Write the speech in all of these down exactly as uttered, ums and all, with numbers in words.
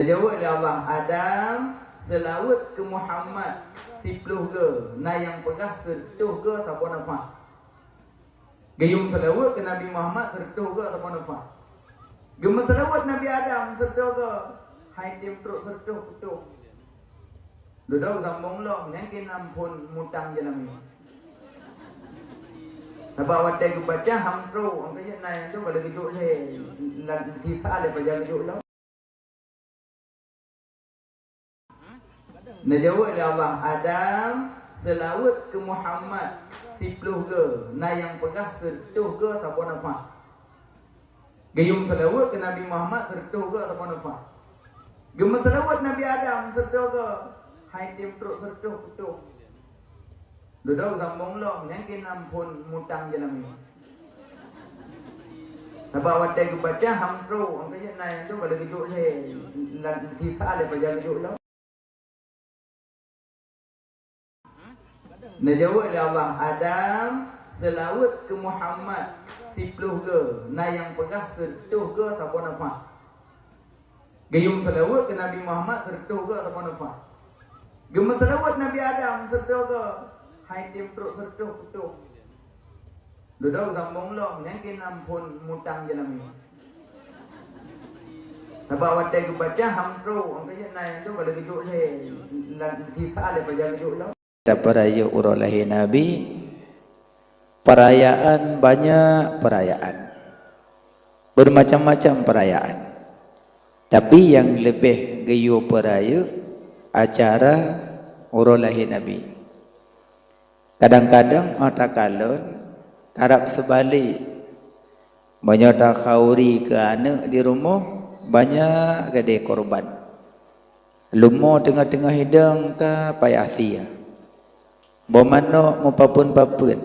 Geujaweueb lé Allah, "Adam, seulaweuet keu Muhammad siploh goe, na nyang peugah seureutôh goe saboh nafah." Geuyue seulaweuet keu Nabi Muhammad seureutôh goe saboh nafah. Geumeuseulaweuet Nabi Adam seureutôh goe, han tem trok seureutôh putôh. Dudoe sambong lom, nyang keunan phon mutang jalan nyoe. Sabab watée geubaca han trok, angka jeuet na nyang tu ka lheueh geujok lé, lam sisa lé pajan geujok lom. Neujaweueb lé Allah, "Adam, seulaweuet keu Muhammad siploh goe, na nyang peugah seureutôh goe saboh nafah." Geuyue seulaweuet keu Nabi Muhammad seureutôh goe saboh nafah. Geumeuseulaweuet Nabi Adam seureutôh goe, han tem trok seureutôh putôh. Dudoe sambong lom, nyang keunan phon mutang jalan nyoe. Sabab watée geubaca han trok, angka jeuet na nyang tu ka lheueh geujok lé, lam sisa lé pajan geujok lom. Neujaweueb lé Allah, "Adam, seulaweuet keu Muhammad siploh goe, na nyang peugah seureutôh goe saboh nafah." Geuyue seulaweuet keu Nabi Muhammad seureutôh goe saboh nafah. Geumeuseulaweuet Nabi Adam seureutôh goe, han tem trok seureutôh putôh. Dudoe sambong lom, nyang keunan phon mutang jalan nyoe. Sabab watée geubaca han trok, angka jeuet na nyang tu ka lheueh geujok lé, lam sisa lé pajan geujok lom. Tapeurayeuk uroe lahé Nabi, perayaan banyak perayaan. Bermacam-macam perayaan. Tapi nyang leubeh geuyue peurayeuk acara uroe lahé Nabi. Kadang-kadang óh takalon karab seubalek. Meunyoe takhauri keu aneuëk di rumoh, banyak gadée korban. Leumo teungoh-teungoh idong ka payah sie. Boh manök meupapeuen-papeuen.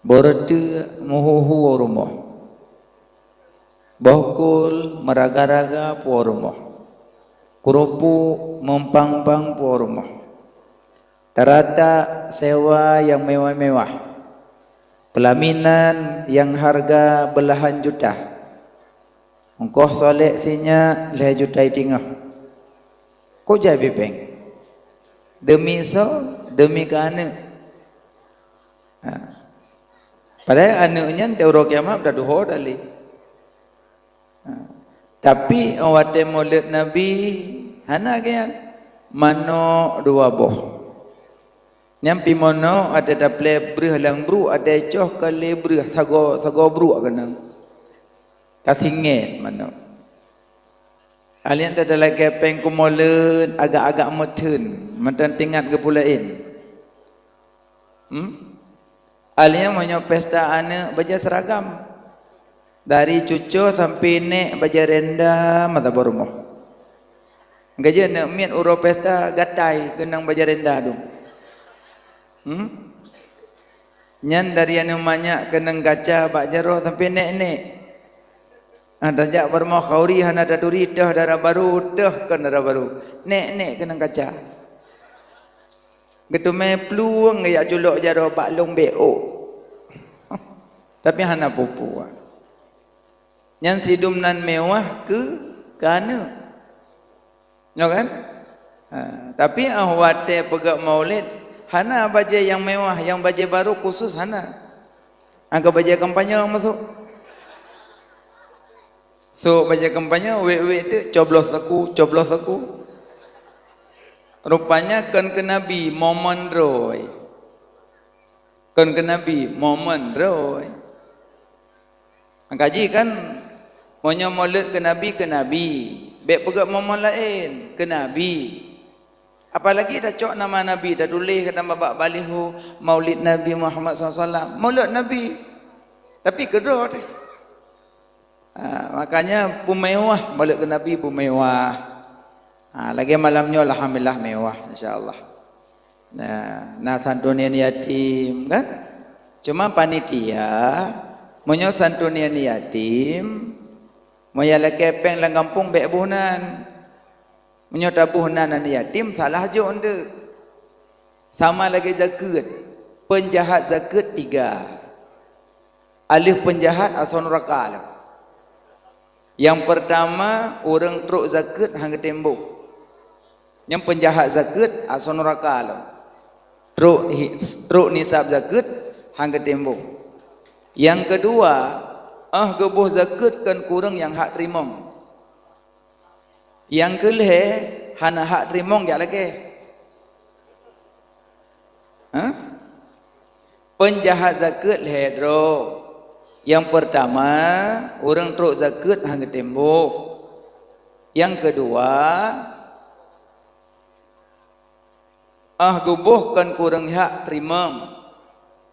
Boh reuteuek meuhu-hu rumoh. Boh kol meuraga-raga po rumoh. Keureupuk meumpang-pang po rumoh. Taratak sewa nyang mewah-mewah. Peulaminan nyang hareuga beulahan juta. Ongkoh solek sinyak lhée juta teungoh. Kok jai bipeng? Deumi soe? Deumi keu aneuëk. Ha. Padahai aneuëk nyan di uroe kiamat tatuho tali. Ha. Tapi watée mulod Nabi, hana geuyan. Manök dua boh. Nyang pih manök watée taplé breueh lam bruek, watée coh ka lé breueh, sagoe, sagoe bruek keunong. Ka singét manök. Alien teutalakée péng kumoleuet agak-agak meutheun, mantong teuingat geupulaén. Hmm? Alien meunyoe pesta aneuëk bajée seuragam. Dari cucoe sampoe nék bajée renda mata bak rumoh. Gajah neuk miet uroe pesta gatai keunong bajée renda dum. Hmm? Nyan dari aneuëk manyak keunong gaca bak jaroe sampoe nék-nék. Ah, tajak bak rumoh khauri hana taturi teuh dara barô, teuh kon dara barô. Nék-nék keunong gaca. Geuteumé plueng geujak culok jaroe bak lông bék ôk. Tapi hana peue-peue. Nyan sidum nan mewah keu, keu aneuëk. Nyo kan? Ha, tapi óh watée peugét maulid, hana bajée nyang mewah, nyang bajée barô khusus hana. Angka bajée kampanye masôk. Sôk bajée kampanye, wék-wék teuk coblos saku, coblos saku. Rupanya kon keu Nabi, momen droe. Kon keu Nabi, momen droe. Maka jih kan, meunyoe mulod keu Nabi, keu Nabi. Bék peugét momen laén, keu Nabi. Apalagi tacok nama Nabi, tatuléh keu nama bak baliho, Maulid Nabi Muhammad sallallahu alaihi wasallam. Mulod Nabi. Tapi keudroe teuh. Ha, makanya peumewah mulod keu Nabi peumewah. Ha, lagée malam nyoe alhamdulillah mewah, insya Allah. Nah, na santunan yatim kan? Cuma panitia, meunyoe santunan yatim, meunyoe lakée péng lam gampông bék boh nan. Meunyoe taboh nan aneuk yatim, salah jok eunteuk. Sama lagée zakeuet, peunjahat zakeuet tiga. Aleuh peunjahat asoe nuraka lom. Nyang peurtama, ureuëng trok zakeuet hana geutém boh. Nyang peunjahat zakeuet asoe nuraka lom. Trok hi-, trok nisab zakeuet hana geutém boh. Nyang keudua, óh geuboh zakeuet kon kureueng nyang hak teurimong. Nyang keulhée hana hak teurimong jak lagée. Hah? Peunjahat zakeuet lhée droe. Nyang peurtama, ureuëng trok zakeuet hana geutém boh. Nyang keudua, óh geuboh kon kureueng hak teurimong.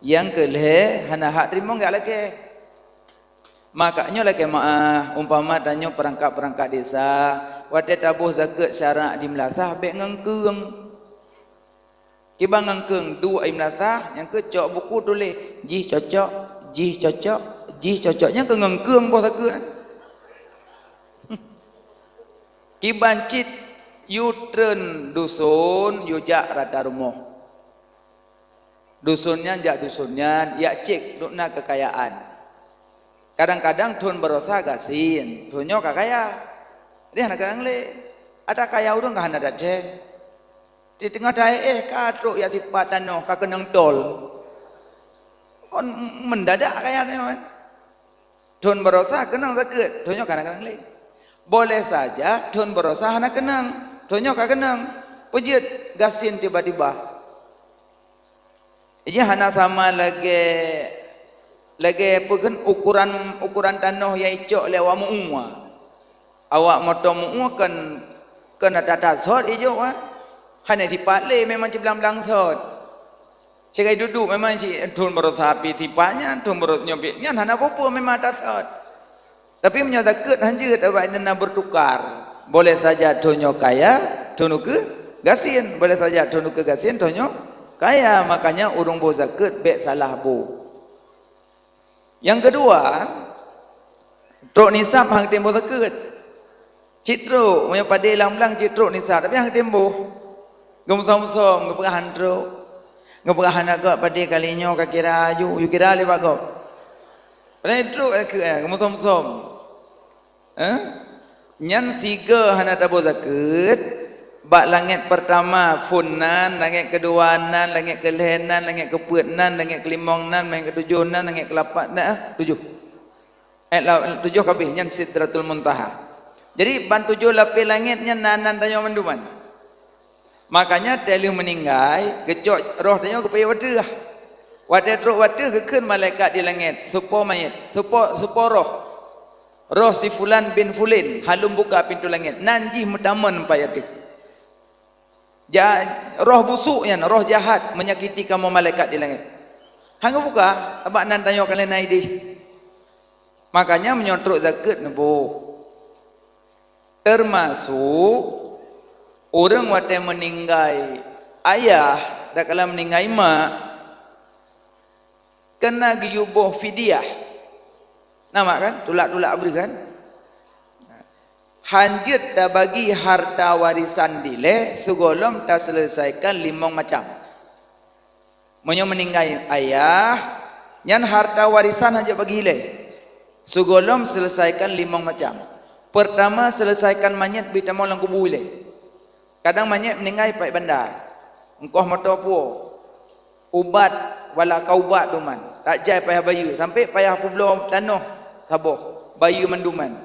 Nyang keulhée hana hak teurimong jak lagée. Maka nyoe lakée meuáh, umpama tanyoe peurangkat-peurangkat desa, watée taboh zakeuet syarak di meulasah bék ngeungkeueng. Kiban ngeungkeueng, duek i meulasah, nyang keuh cok buku tuléh, jih cocok, jih cocok, jih cocok. Nyang keuh ngeungkeueng boh zakeuet. Kiban cit yue treun duson, yue jak rata rumoh. Duson nyan jak duson nyan, jak cék dum na keukayaan. Kadang-kadang thon baroesa gasien, thon nyoe ka kaya. Dia hana keunong lé. Ata kaya ureuëng ka hana that-that. Di teungoh taéh ka trok jak sipat tanoh ka keunong tol. Kon mendadak kaya nyoe. Thon baroesa keunong zakeuet, thon nyoe ka hana keunong lé. Boleh saja thon baroesa hana keunong, thon nyoe ka keunong. Peujeuet gasien tiba-tiba. Jadi hana sama lagée, lagée peue kheun ukuran, ukuran tanoh nyang icok lé awak meu-ueh. Awak moto meu-ueh kon, kon ata-ata sot ijok, ah. Hana sipat lé memang ciblang-blang sot. Sigai dudu memang si thon baroesa pih sipat nyan, thon baroesa nyoe pih nyan hana peue-peue memang ata sot. Tapi meunyoe zakeuet hanjeuet awak inong na bertukar. Boleh saja thon nyoe kaya, thon ukeue gasien. Boleh saja thon ukeue gasien, thon nyoe kaya. Makanya ureuëng boh zakeuet bék salah boh. Nyang keudua, trok nisab hang tem boh zakeuet. Cit trok, meunyoe padé lam blang cit trok nisab, tapi hang tem boh. Geumeusom-som, geupeugah han trok. Geupeugah hana gob padé kali nyoe ka kira aju, yue kira lé bak gob. Padahai trok zakeuet, eh, geumeusom-som. Eh? Nyan sigoe hana taboh zakeuet, bak langét peurtama phon nan, langét keudua nan, langét keulhée nan, langét keupeuet nan, langét keulimong nan, langét keutujoh nan, langét keulapan nan, eh, tujoh. Eh, la-, tujoh ka abéh, nyan Sidratul Muntaha. Jadi, ban tujoh lapéh langét nyan na nan tanyoe mandum nyan. Makanya, teulheueh meuninggai, geucok roh tanyoe geupeuék u ateueh. Watée trok u ateueh, geukheun malaikat di langét, "Soe po manyét? Soe po, soe po roh? Roh si fulan bin fulin, halom buka pintoe langét." Nan jih meutamong pai ateueh. Ja-, roh busuk nyan, roh jahat, menyakiti kamoe malaikat di langét. Han geubuka, sabab nan tanyoe ka lheueh na idéh. Makanya, meunyoe trok zakeuet neuboh. Teumasuk ureuëng watée meuninggai ayah, dan kala meuninggai mak, keuneuk geuyue boh fidyah. Na mak kan? Tulak-tulak breueh kan? Hanjeuet tabagi harta warisan dilée sigohlom taseuleusaikan limong macam. Meunyoe meuninggai ayah, nyan harta warisan hanjeuet bagi ilée. Sigohlom seuleusaikan limong macam. Peurtama, seuleusaikan manyét bri tamong lam kubu ilée. Kadang manyét meuninggai pai banda. Eungkoh moto puwoe. Ubat, wala ka ubat duman. Tak jai payah bayeue, sampai payah peubloe tanoh saboh, bayeue mandum nyan.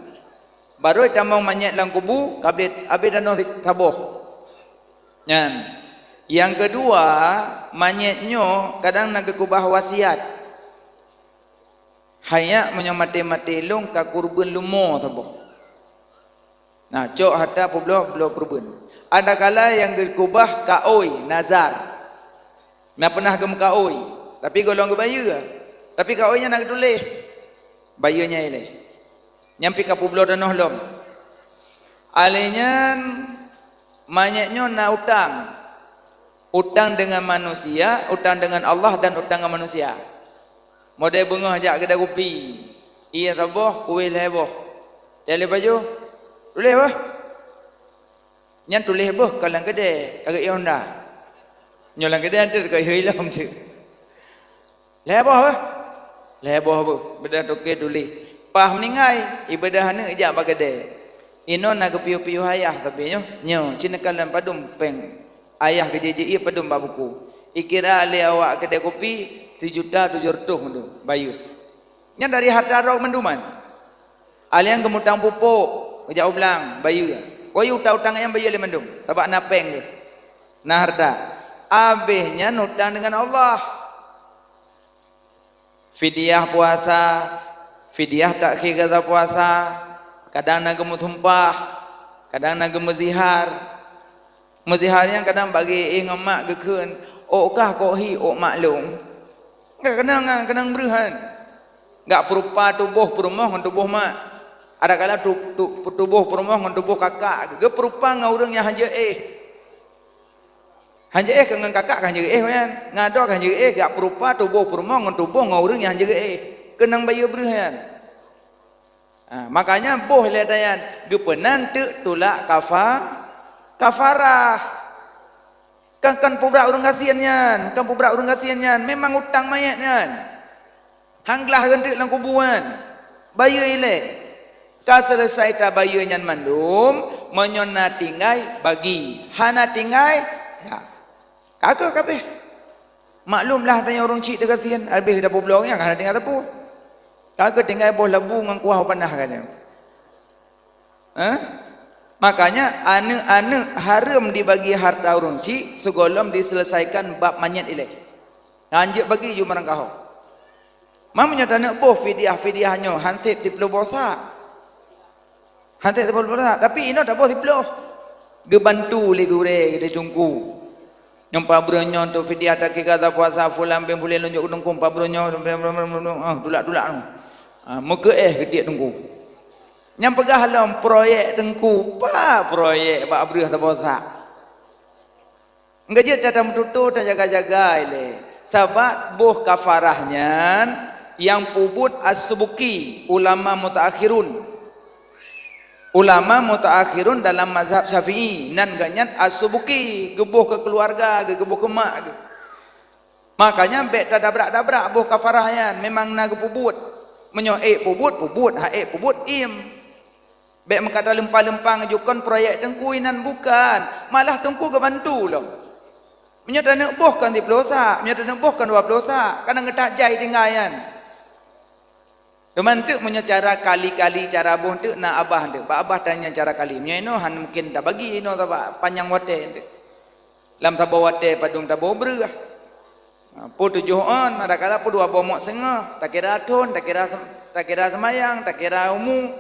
Barô tamong manyét lam kubu, ka abéh, abéh tanoh saboh. Nyan. Nyang keudua, manyét nyoe kadang na geukeubah wasiat. Hai nyak, meunyoe maté-maté lôn ka keureubeuen leumo saboh. Nah, cok harta peubloe, peubloe keureubeuen. Adakala nyang geukeubah kaôi, nazar. Na peunah geumeukaôi, tapi gohlom geubayeue. Tapi kaôi nyan na geutuléh. Bayeue nyan ilée. Nyan pih ka peubloe tanoh lom. Alèh nyan, manyét nyoe na utang. Utang deungon manusia, utang deungon Allah, dan utang ngon manusia. Model beungoh jak keuda kupi, ié saboh, kueh lhèe boh. Lhèe lhèe pajoh, tuléh boh. Nyan tuléh boh ka lam keudè, ka geuié honda. Nyoe lam keudè, anteuk ka geuié lom cit. Lhèe boh beuh? Lhèe boh beuh. Beudah toke tuléh. Pah meuninggai, ibadah aneuk jak bak keudè. Inoe na geupiôh-piôh ayah sabe nyoe. Nyoe, ci neukalon padum péng. Ayah geujih-jih ié padum bak buku. Ikira lé awak keudè kupi, sijuta tujoh reutôh mandum bayeue. Nyan dari harta droe mandum nyan. Alèh nyan geumutang pupuk, geujak u blang, bayeue. Kok utang-utang nyan bayeue lé mandum, sabab na péng geuh. Na harta. Abéh nyan utang deungon Allah. Fidyah puasa, fidyah takhir gaza puasa, kadang na geumeusumpah, kadang na geumeuzihar. Meuzihar nyan kadang bagi éh ngon mak geukheun, "Ôk kah kok hi ôk mak lôn?" Ka keunong, ka keunong breuh nyan. Gak peurupa tuboh peurumoh ngon tuboh mak. Adakala tu-, tu-, tuboh peurumoh ngon tuboh kakak geupeurupa ngon ureuëng nyang hanjeuet éh. Hanjeuet éh ngon kakak ka hanjeuet éh nyan. Ngon adoe ka hanjeuet éh, gak peurupa tuboh peurumoh ngon tuboh ngon ureuëng nyang hanjeuet éh. Keunong bayeue breuh nyan. Ha, makanya boh lé tanyan geupeunan teuk tulak kafa-, kafarah. Kan, kan peubrak ureuëng gasien nyan, kan peubrak ureuëng gasien nyan, memang utang manyét nyan. Han glah geunteuk lam kubu nyan. Bayeue ilée. Ka seuleusai tabayeue nyan mandum, meunyoe na tinggai, bagi. Hana tinggai, ya. Ka keuh kabeh. Maklumlah tanyoe ureuëng chik teugasien, habéh tapubloe nyang hana tinggai teupeu. Ka keuh tinggai boh labu ngon kuah panah ka nyan. Eh? Makanya aneuëk-aneuëk hareuem dibagi harta ureuëng chik sigohlom diseulesaikan bab manyét ilée. Hanjeuet bagi ju meurangkaho. Ma meunyoe taneuëk boh fidyah-fidyah nyoe han sép siploh boh sa. Han sép siploh boh sa, tapi inoe taboh siploh. Geubantu lé gurée geutanyoe teungku. Nyoe pabreunyoe tu fidyah takika tapuasa fulan bin fulan lunjok keu teungku pabreunyoe, ah, tulak-tulak tu. Ah, meukeuéh geutiek teungku. Nyang peugah lom proyek teungku, pa proyek bak breuh taboh sa. Ngeujeuet that tameututoe tajaga-jaga ilée. Sabab boh kafarah nyan nyang peubuet as-Subki, ulama mutaakhirun. Ulama mutaakhirun dalam mazhab Syafi'i, nan geuh nyan as-Subki, geuboh keu keuluwarga geuh, geuboh keu mak geuh. Makanya bék tadabrak-dabrak boh kafarah nyan, memang na geupeubuet. Meunyoe ék peubuet, peubuet, hak ék peubuet, iem. Bék meukatai leumpang-leumpang jukon proyek teungku inan bukan, malah teungku geubantu lom. Meunyoe taneuëk boh kon siploh sa, meunyoe taneuëk boh kon dua ploh sa, kadang geutak jai tinggai nyan. Teuma teuk meunyoe cara kali-kali cara boh teuk na abah teuk, bak abah tanya cara kali. Meunyoe inoe han mungkin tabagi inoe sabab panyang watée teuk. Lam saboh watée padum taboh breuh. Ha, peue tujoh ôn, adakala peue dua boh mok seungoh, takira thon, takira sem-, takira seumayang, takira umu.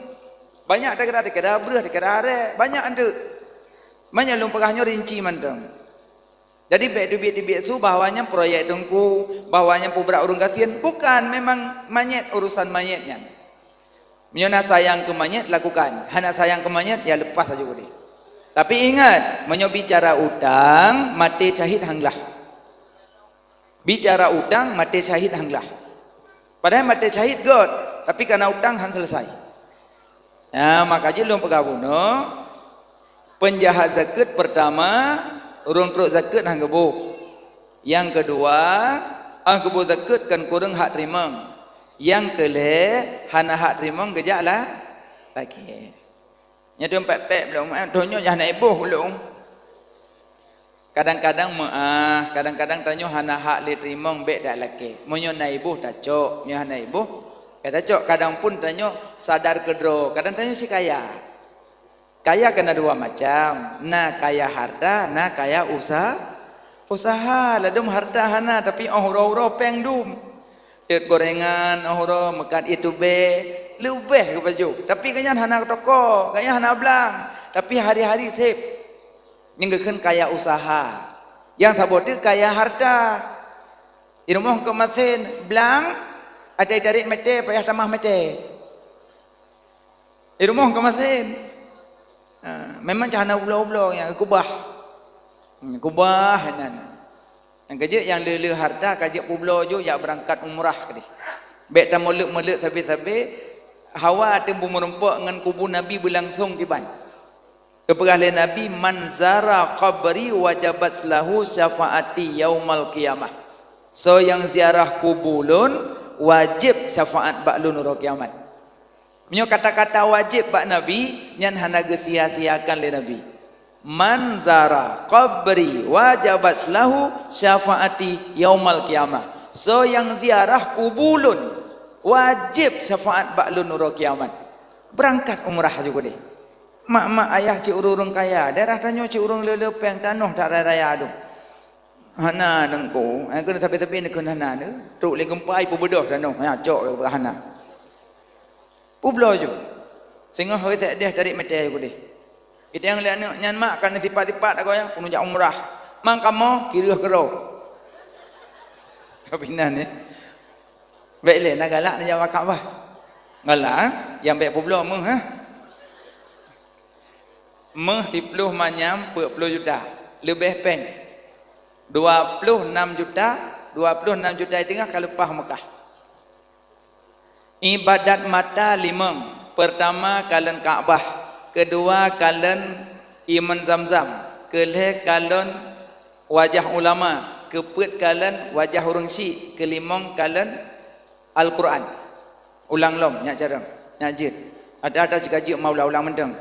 Banyak takira, takira breuh, takira arée, banyak teuk. Banyak lôn peugah nyoe rinci mantong. Jadi bék teubiet-teubiet su bahwa nyan proyek teungku, bahwa nyan peubrak ureuëng gasien. Bukan, memang manyét, urusan manyét nyan. Meunyoe na sayang keu manyét, lakukan. Hana sayang keu manyét, ya lepas saja udeh. Tapi ingat, meunyoe bicara utang, maté syahid han glah. Bicara utang, maté syahid han glah. Padahai maté syahid göt, tapi kana utang han seuleusai. Ya, maka jih lôn peugah bunoe, peunjahat zakeuet peurtama, ureuëng trok zakeuet han geuboh. Nyang keudua, óh geuboh zakeuet kon kureueng hak teurimong. Nyang keulhée, hana hak teurimong geujak la-, lakée. Nyan dum pék-pék lom, eh, donya nyang hana iboh lom. Kadang-kadang meuáh, kadang-kadang tanyoe hana hak lé teurimong bék dak lakée. Meunyoe na iboh tacok, meunyoe hana iboh, ka tacok. Kadang pun tanyoe sadar keudroe, kadang tanyoe si kaya. Kaya kana dua macam, na kaya harta, na kaya usa-, usaha. Ladôm harta hana, tapi óh uroe-uroe péng dum. Teut gorengan, óh uroe meukat ié tubée, leubeh geupajoh. Tapi gobnyan hana toko, gobnyan hana blang, tapi hari-hari sép. Nyang geukheun kaya usaha. Nyang saboh teuk kaya harta. Di rumoh keu masen, blang, atai tarék meuté, payah tamah meuté. Di rumoh keu masen. Ha, memang cah hana ubloe-ubloe nyang kubah. Hmm, kubah nan. Nyang keujeuet nyang le-le harta ka jeuet peubloe ju jak beurangkat umrah keudeh. Bék tameuleuk-meuleuk sabe-sabe, hawa teuh beumeurumpok ngon kubu Nabi beulangsong kiban. Geupeugah lé Nabi, "Man zara qabri wajabat lahu syafaati yaumal qiyamah." Soe nyang ziarah kubu lôn, wajéb syafaat bak lôn uroe kiamat. Meunyoe kata-kata wajéb bak Nabi, nyan hana geusia-siakan lé Nabi. "Man zara qabri wajabat lahu syafaati yaumal qiyamah." Soe nyang ziarah kubu lôn, wajéb syafaat bak lôn uroe kiamat. Beurangkat umrah ju keudeh. Mak-mak ayah cit ureuëng-ureuëng kaya, daerah tanyoe cit ureuëng le-le péng tanoh that raya-raya dum. Hana Teungku, eh, keuneuk sabe-sabe neukheun hana, trok lé geumpa ipeubeudôh tanoh, ya, cok hana. Peubloe ju. Singoh reusek deh tarék meuté ju keudeh. Iteng lé aneuk nyan mak ka neusipat-sipat agoe nyan, peuneuk jak umrah. Mang kamoe kireueh keudroe. Tapi nan, eh. Bèk lé na galak neujak bak Ka'bah. Galak, eh? Nyang bèk peubloe meuh, eh? Meuh siploh manyam peuet ploh juta. Leubeh péng. Dua ploh nam juta, dua ploh nam juta teungoh ka leupah Mekah. Ibadat mata limong. Peurtama kalon Ka'bah, keudua kalon iman Zamzam, keulhèe kalon wajah ulama, keupeuet kalon wajah ureuëng syik, keulimong kalon Al-Quran. Ulang lom, nyak carông, nyak jeuet. Ada-ada sikajeuk mau ulang-ulang mantong.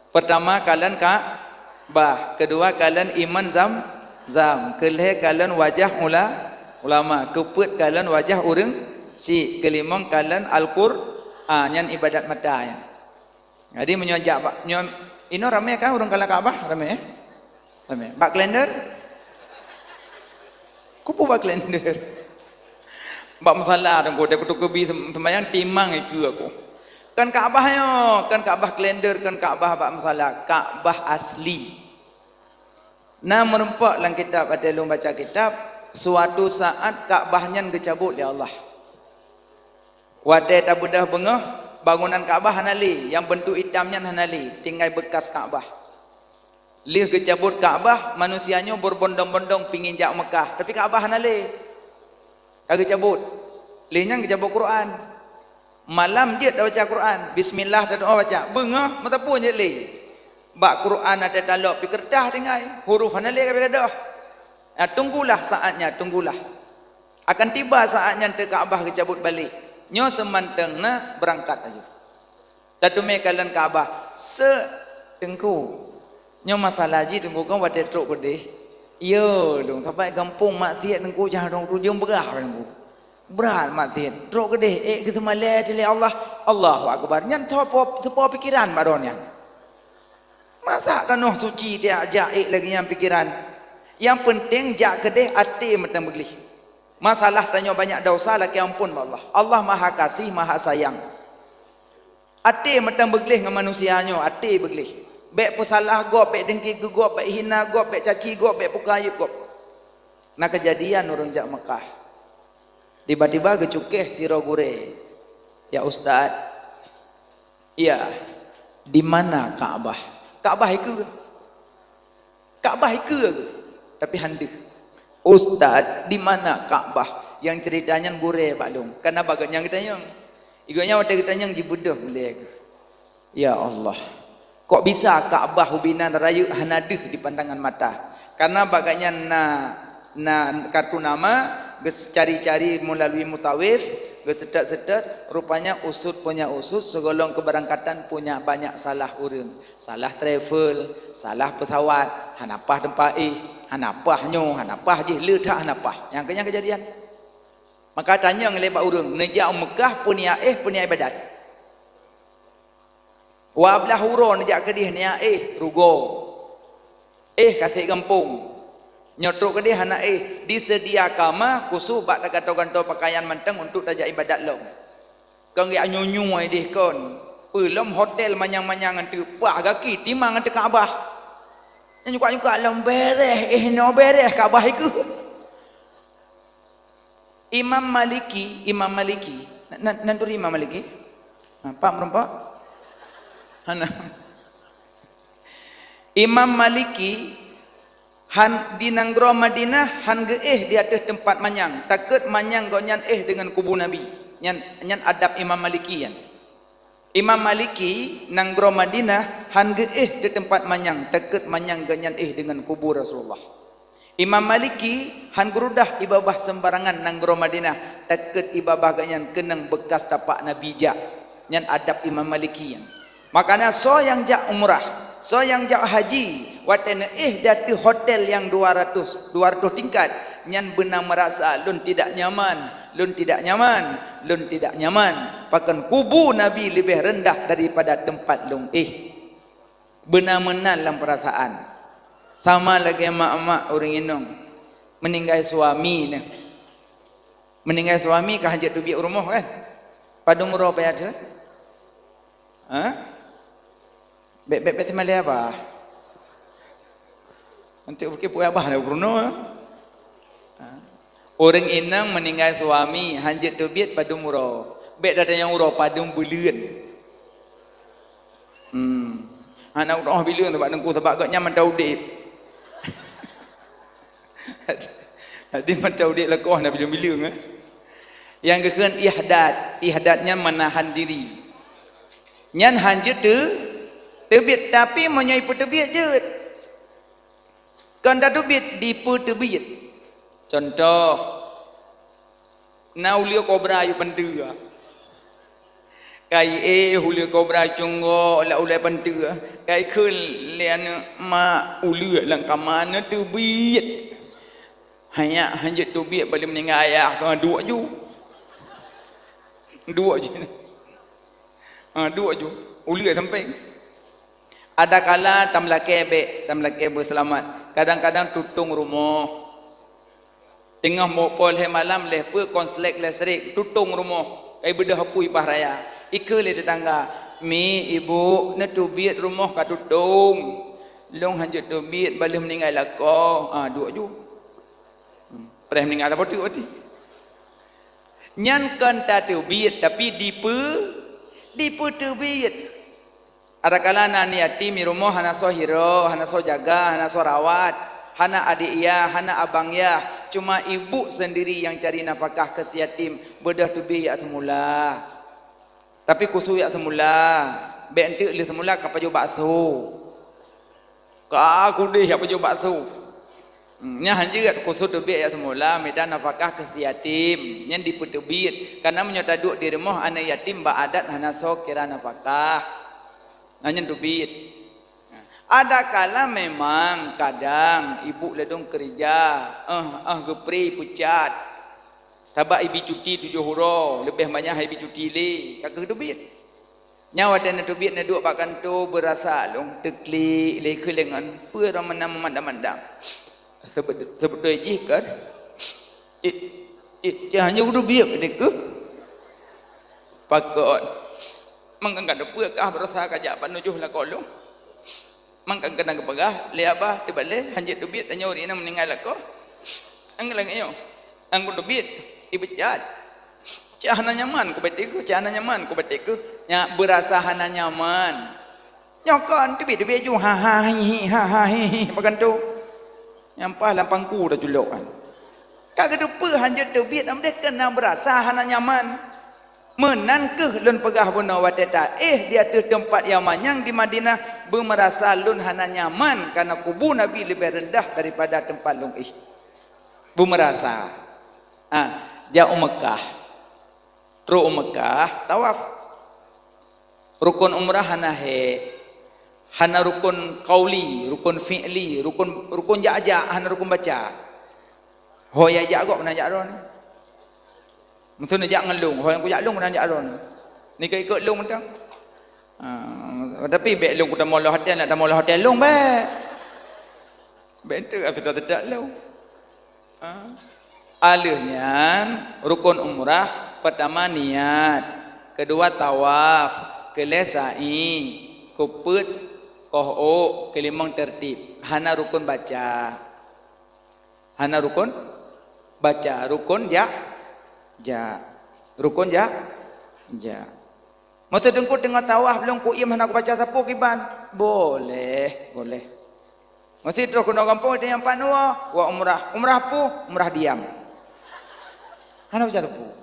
Peurtama kalon Ka'bah, keudua kalon iman Zam-, Zam, keulhèe kalon wajah ula-, ulama, keupeuet kalon wajah ureuëng syik, keulimong kalon Al-Qur-, ah, nyan ibadat mata nyan. Jadi meunyoe jak bak, nyoe inoe ramé kan ureuëng kalon Ka'bah? Ramé, eh? Ramé. Bak kalender? Kupu bak kalender. Bak musala Teungku, teuka-teuka bi sem-, sembahyang timang ikeue aku. Kan Ka'bah nyoe, kan Ka'bah kalender, kan Ka'bah bak musala, Ka'bah asli. Na meurumpok lam kitab, watèe lôn baca kitab, suatu saat Ka'bah nyan geucabot lé Allah. Watèe tabeudôh beungoh, bangunan Ka'bah hana lé, nyang beuntuk itam nyan hana lé, tinggai beukas Ka'bah. Lheueh geucabot Ka'bah, manusia nyoe berbondong-bondong pingin jak Mekah, tapi Ka'bah hana lé. Ka geucabot. Lheueh nyan geucabot Quran. Malam jeuet tabaca Quran, bismillah tadoa baca. Beungoh meuteupue jeuet lé. Bak Quran watèe talop pih keureutah tinggai, huruf hana lé ka pih gadôh. Nah, tunggulah saatnya, tunggulah. Akan tiba saat nyan teuk Ka'bah geucabot balek. Nyoe seumantong na beurangkat aju. Tateumé kalon Ka'bah, seuk Teungku. Nyoe masalah jih Teungku kan watèe trok keudeh. Yo, lôn sabai gampông maksiet Teungku, jah dong tujoh beurah Teungku. Brat maksiet. Trok keudeh, ék geuseumalée lé Allah. Allahu Akbar. Nyan teupo, teupo pikiran bak droe nyan. Masa tanoh suci tajak ék lagèe nyan pikiran. Nyang peunteng jak keudeh até mantong beugleh. Masalah tanyoe banyak desya lakèe amphon bak Allah. Allah Maha Kasih, Maha Sayang. Até mantong beugleh ngon manusia nyoe, até beugleh. Bèk peusalah gob, bèk deungki keu gob, bèk hina gob, bèk caci gob, bèk peukayeub gob. Na keujadian ureueng jak Meukah. Tiba-tiba geucukéh sidroe gurèe, "Ya Ustaz, ya, di mana Ka'bah?" Ka'bah ikeue. Ka'bah ikeue, tapi han deuh. "Ustaz, di mana Ka'bah?" Nyang ceurita nyan gurèe bak lôn. Kana bagat nyang geutanyong. Igoe nyan watèe geutanyong jibeudôh ulèe geuh. Ya Allah, kok bisa Ka'bah ubé nan rayeuk hana deuh di pandangan mata? Karena bagat nyan na, na kartu nama, geucari-cari melalui mutawif, geuseutôt-seutôt, rupanya usut punya usut, sigohlom keberangkatan punya banyak salah ureueng. Salah travel, salah pesawat, hana paih teumpat éh, hana paih nyoe, hana paih jih, le that hana paih. Nyang keu nyan keujadian. Maka tanyong lé bak ureueng, neujak u Meukah peue niat éh, peue niat ibadat? Wak blaih uroe neujak keudeh niat éh, rugoe. Éh ka sép gampông. Nyoe trok keudeh hana éh, diseudia kama khusus bak tagantoe-gantoe peukayan mantong untuk tajak ibadat lom. Kon geuyue nyunyue deh kon. Peue lom hotel manyang-manyang ngon teuh, paih gaki timang ngon teuh Ka'bah. Nyang nyukak-nyukak lom bereh, éh, nyoe bereh Ka'bah ikeue. Imam Maliki, Imam Maliki. Na, na, nan turi Imam Maliki? Ha, pat meureumpok? Hana. Imam Maliki han di nanggroe Madinah han geuéh di ateueh teumpat manyang, takot manyang gobnyan éh deungon kubu Nabi. Nyan, nyan adab Imam Maliki nyan. Imam Maliki nanggroe Madinah han geuéh di teumpat manyang, takot manyang gobnyan éh deungon kubu Rasulullah. Imam Maliki han geurudah ié babah seumbarangan nanggroe Madinah, takot ié babah gobnyan keunong beukas tapak Nabi jak. Nyan adab Imam Maliki nyan. Makana soe nyang jak umrah, soe nyang jak haji, watée neuéh di ateueh hotel nyang dua ratus, dua ratus tingkat, nyan beuna meurasa, "Lôn tidak nyaman, lôn tidak nyaman, lôn tidak nyaman. Pakon kubu Nabi leubeh reundah daripada teumpat lôn éh." Beuna meunan lam peurasaan. Sama lagée mak-mak ureuëng inong meuninggai suami nyan. Meuninggai suami ka hanjeuet teubiet u rumoh kan? Padum uroe payah tu? Ha? Bék, bék, bék teumalée abah. Untuk bukit pue abah na Bruno. Ha? Ureuëng inong meuninggai suami hanjeuet teubiet padum uroe. Bék tatanyong uroe, padum buleuen. Hmm. Hana uroe bileuen bak teungku sabab gobnyan mantong udeb. Jadi mantong udeb lakoe hana bileung-bileung, eh. Nyang geukheun ihdad, ihdad nyan menahan diri. Nyan hanjeuet teu-, teubiet, tapi meunyoe ipeuteubiet jeuet. Kon tateubiet, dipeuteubiet. Contoh, na uleue kobra yue panteue. Kai éh uleue kobra cunggok lam ulée panteue. Kai kheun lé aneuëk, "Mak, uleue lam kama na teubiet." Hanyak hanjeuet teubiet, bak lheueh meuninggai ayah ka duek ju. Duek ju. Ha, duek ju. Uleue sampéng. Adakala tameulakée bék, tameulakée beuseulamat. Kadang-kadang tutong rumoh. Teungoh mo-, poh lhée malam lhée peue konslet listrik, tutong rumoh. Kai beudôh apui paih raya. Ikheun lé teutangga, "Mi, ibu, neuteubiet rumoh ka tutong. Lôn hanjeuet teubiet, bak lheueh meuninggai lakoe." Ah, duek ju. Hmm. Preh meuninggai saboh teuk berarti. Nyan kon tateubiet, tapi dipe-, dipeuteubiet. Adakala na aneuëk yatim di rumoh hana soe hiroe, hana soe jaga, hana soe rawat, hana adék yah, hana abang yah, cuma ibu seundiri nyang cari nafakah keu si yatim, beudôh teubiet jak seumula. Tapi khusos jak seumula, bék enteuk lheueh seumula ka pajoh bakso. Ka keudeh jak pajoh bakso. Hmm, nyan hanjeuet khusos teubiet jak seumula, mita nafakah keu si yatim, nyan dipeuteubiet. Kareuna meunyoe taduek di rumoh aneuëk yatim bak adat hana soe kira nafakah. Nah, nyan teubiet. Adakala memang kadang ibu ladôm keureuja, eh, eh, geupri peucat. Sabab ibi cuti tujoh uroe, leubeh manyah ibi cuti lé, ka keuh teubiet. Nyan watée neuteubiet neuduek bak kantô beurasa lôn teuklik lé keuh lé ngon peue rhom meunan meumandang-mandang. Seubeut-, seubeutôi jih kan, cit, cit, cit hana teubiet dikeue. Pakon? Mangka ka teupeue kah beurasa ka jak panujoh lakoe lôn? Mangka keunan geupeugah lé abah teubalée hanjeuet teubiet tanyoe ri na meuninggai lakoe. Ang lagée nyoe, ang teubiet, ipecat. Cit hana nyaman kubaté keuh, cit hana nyaman kubaté keuh. Nyak beurasa hana nyaman. Nyoe kon teubiet-teubiet ju, ha, ha, hi, hi, ha, ha, hi, hi, bak kantô. Nyampah lam pangku taculok kan. Ka geuteupeue hanjeuet teubiet, am deh keunan beurasa hana nyaman. Meunan keuh lôn peugah bunoe watée taéh di ateueh teumpat nyang manyang di Madinah, beumeurasa lôn hana nyaman kareuna kubu Nabi leubeh reundah daripada teumpat lôn éh. Beumeurasa. Ah, jak u Meukah. Trok u Meukah, tawaf. Rukon umrah hana hék. Hana rukon qauli, rukon fi'li, rukon, rukon jak-jak, hana rukon baca. Ho nyang jak gob keunan jak droeneuh. Meuseu neujak ngon lôn, ho nyang kujak lôn keunan jak droeneuh. Neukeu-ikot lôn mantong. Ah, tapi bék lôn kutamong lam hotel, nak tamong lam hotel lôn bék. Bék enteuk, ah, seutôt-seutôt lôn. Ah. Aleuh nyan, rukon umrah, peurtama niat, keudua tawaf, keulhée sa'i, keupeuet, koh ôk, keulimong teurtib. Hana rukon baca. Hana rukon baca, rukon jak, jak. Rukon jak, jak. Meuseu teungku teungoh tawaf lôn kuiem hana kubaca sapeue kiban? Boleh, boleh. Meuseu troh keunoe gampông tanyong pat nyoe, wa umrah. Umrah peue? Umrah diam. Hana baca sapeue.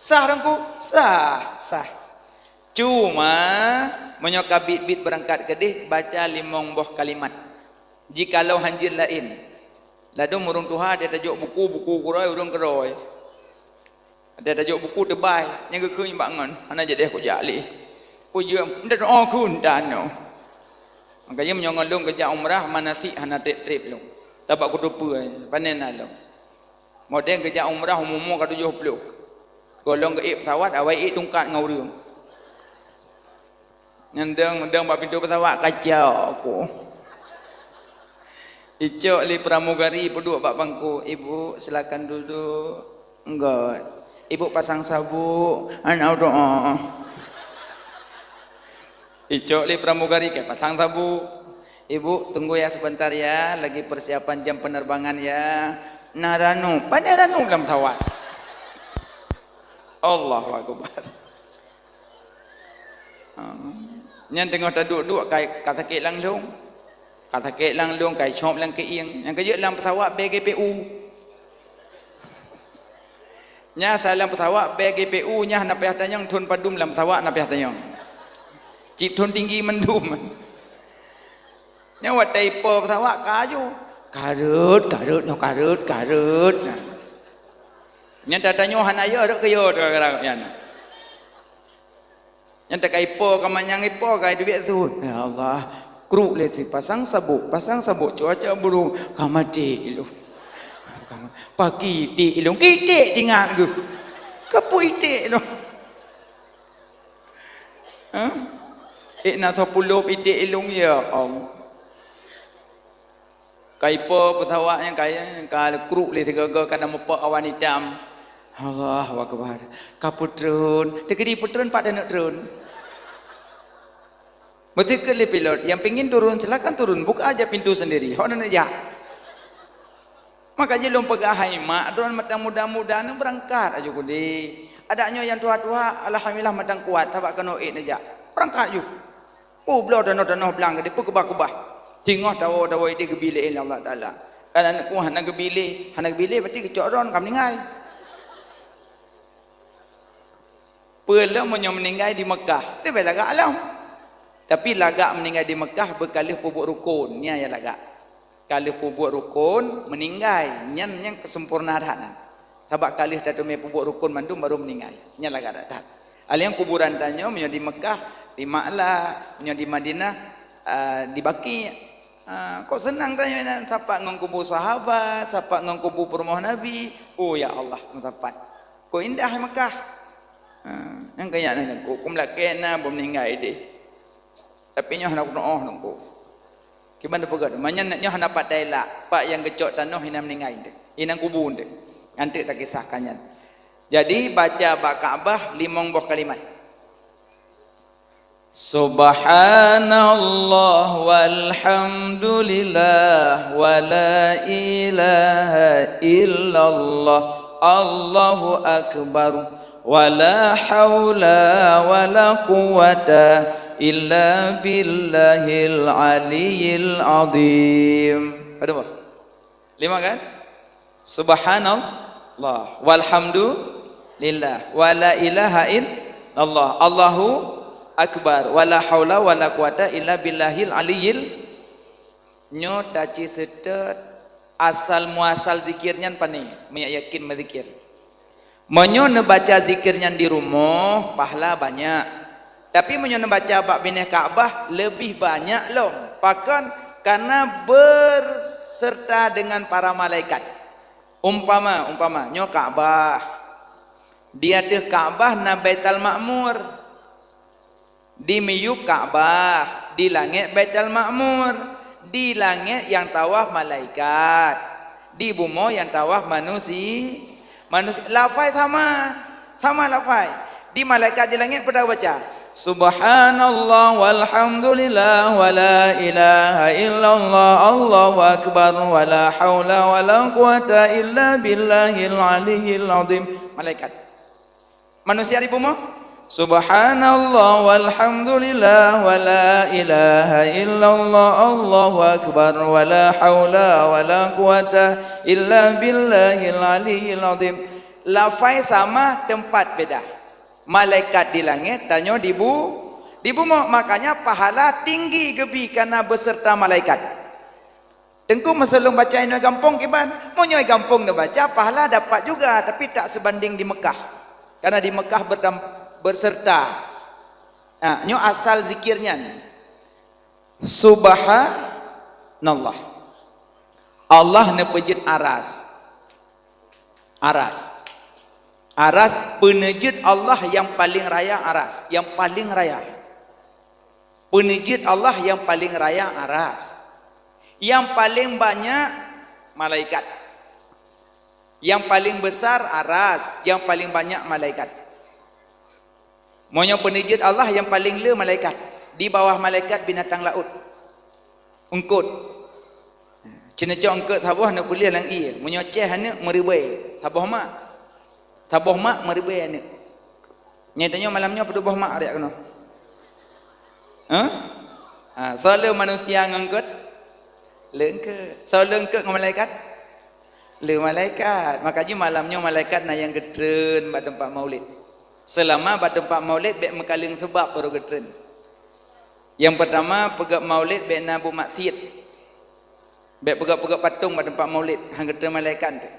Sah teungku? Sah, sah. Cuma, meunyoe ka biet-biet beurangkat keudeh, baca limong boh kalimat. Jikalau hanjeuet laén. Ladôm ureuëng tuha, adak tajok buku, buku keurôi, ureuëng keurôi. Adak tajok buku teubai, nyang geukheun bak ngon, hana jadeh kujak lé. Peujeuet, "Ndak, oh, kun tanoh." Makanya meunyoe ngon lôn geujak umrah, manasik hana treb-treb lôn. Tabak kuteupeu, panen na lôn. Model geujak umrah umur-umur ka tujoh ploh. Gohlom geuék pesawat, awai ék tungkat ngon ureuëng. Nyan deueng, deueng bak pintoe pesawat, kacau aku. Icok lé pramugari peuduek bak bangku, "Ibu, silakan duduk." "Enggak." "Ibu pasang sabuk." "Anak doa." Icok lé pramugari ka pasang sabuk. "Ibu, tunggu ya sebentar ya, lagi persiapan jam penerbangan ya." "Na ranup." Pane ranup lam pesawat. Allahu Akbar. Ha. Nyan teungoh taduek-duek ka, ka sakét lam lôn. Ka sakét lam lôn, ka icop lam keuieng. Nyang keujeuet lam pesawat B G P U. Nyan asai lam pesawat B G P U, nyan hana payah tanyong thon padum lam pesawat, hana payah tanyong. Cit thon tinggi mandum. Nyan watèe ipo pesawat ka aju. Kareuet, kareuet, nyoe kareuet, kareuet. Nah. Nyan tatanyoe hana yo, rot keu yo gara-gara nyan. Nyan takai po, ka manyang ipo, ka duek su. Ya Allah, kruk lé si, pasang sabuk, pasang sabuk, cuaca buruk, ka maté ilôn. Ka ma-, pakri iték ilôn, kiték tingat geuh. Keupeue iték ilôn? Hah? Ék na soe pulop iték ilôn, ya Allah. Ka ipo pesawat nyan ka, ka kruk lé sigoe-goe, ka na mupok awan itam. Allahu Akbar. Ka peutreun. Teukeudi peutreun, pat taneuk treun. Beuteukeut lé pilot, "Yang pingin turun, silakan turun. Buka aja pintu sendiri." Hok neuk jak. Maka jih lôn peugah hai mak, droen mantong muda-muda, neubeurangkat aju keudéh. Adak nyoe nyang tuha-tuha, alhamdulillah mantong kuat, sabab keunoe ék neujak. Beurangkat ju. Oh, bloe tanoh-tanoh blang geuh, dipeukeubah-keubah. Singoh tawoe-tawoe idéh geubi lé Allah Taala. Kan aneuk ku hana geubi lé, hana geubi lé berarti geucok droen ka meuninggai. Peue lom meunyoe meuninggai di Meukah, leubeh lagak lom. Tapi lagak meuninggai di Meukah beukaleuh peubuet rukon, nyan nyang lagak. Ka lheueh peubuet rukon, meuninggai, nyan nyang keuseumpurna that nyan. Sabab ka lheueh tateumé peubuet rukon mandum baru meuninggai. Nyan lagak that. Alheuh kuburan tanyoe meunyoe di Meukah, di Ma'la, meunyoe di Madinah, a, di Baqi'. A, kok seunang tanyoe nyan sapat ngon kubu sahabat, sapat ngon kubu peurumoh Nabi. Oh, ya Allah, meusapat. Kok indah Meukah. A, nyang keu nyan nyan, kok, kok meulakée na, beu meuninggai deh. Tapi nyoe hana kunoe nungku. Kiban teupeugah, meunyan nyoe hana pat tailak, pat nyang geucok tanoh inan meuninggai eunteuk, inan kubu eunteuk. Nyan teuk takisahkan nyan. Jadi, baca bak Ka'bah limong boh kalimat. Subhanallah walhamdulillah wa la ilaha illallah, Allahu akbar. Wa la haula wa la quwwata illa billahil aliyyil azim. Ada apa? Lima kan? Subhanallah, walhamdulillah, wa la ilaha illallah, Allahu akbar, wa la haula wa la quwwata illa billahil aliyyil. Nyoe taci seutôt asal muasal zikir nyan pane, meunyak yakin meuzikir. Meunyoe neubaca zikir nyan di rumoh, pahala banyak. Tapi meunyoe neubaca bak binéh Ka'bah, leubeh banyak lom. Pakon? Kareuna beuseurta deungon para malaikat. Umpama, umpama, nyoe Ka'bah. Di ateueh Ka'bah na Baitul Ma'mur. Di miyueb Ka'bah, di langét Baitul Ma'mur, di langét nyang tawaf malaikat, di bumoe nyang tawaf manusi-, manusi-, lafai sama, sama lafai. Di malaikat di langét peue tabaca? Subhanallah walhamdulillah wa la ilaha illallah, Allahu akbar, wa la haula wa la quwwata illa billahil aliyyil azim. Malaikat. Manusia di bumoe, subhanallah walhamdulillah wa la ilaha illallah, Allahu akbar, wa la haula wa la quwwata illa billahil aliyyil azim. Lafai sama, teumpat beda. Malaikat di langét, tanyoe di bu-, di bumoe. Makanya pahala tinggi geubi kareuna beuseurta malaikat. Teungku, meuseuleueng baca inoe gampông kiban, meunyoe gampông neubaca, pahala dapat juga, tapi tak sebanding di Mekah. Karena di Mekah berdam-, berserta. Nah, nyoe asal zikir nyan. Subhanallah. Allah neupeujeuet aras. Aras. Aras, peuneujeuet Allah nyang paleng raya aras, nyang paleng raya. Peuneujeuet Allah nyang paleng raya aras. Nyang paleng banyak malaikat. Nyang paleng besar aras, nyang paleng banyak malaikat. Meunyoe peuneujeuet Allah nyang paleng le malaikat, di bawah malaikat binatang laôt. Eungkôt. Ceuneucok eungkôt saboh neupeuleueh lam ié. Meunyoe ceh aneuk meuribèe, saboh mak. Saboh mak meuribèe aneuk. Nyan tanyoe malam nyoe padub boh mak riak keunoe? Hah? Ha, soe le manusia ngon eungkôt? Le eungkôt. Soe le eungkôt ngon malaikat? Le malaikat. Maka jih malam nyoe malaikat na nyang geutreun bak teumpat maulid. Seulama bak teumpat maulid bèk meukaleng seubab baru geutreun. Nyang peurtama, peugöt maulid bèk na buet maksiet. Bèk peugöt-peugöt patong bak teumpat maulid, han geutreun malaikat teuh.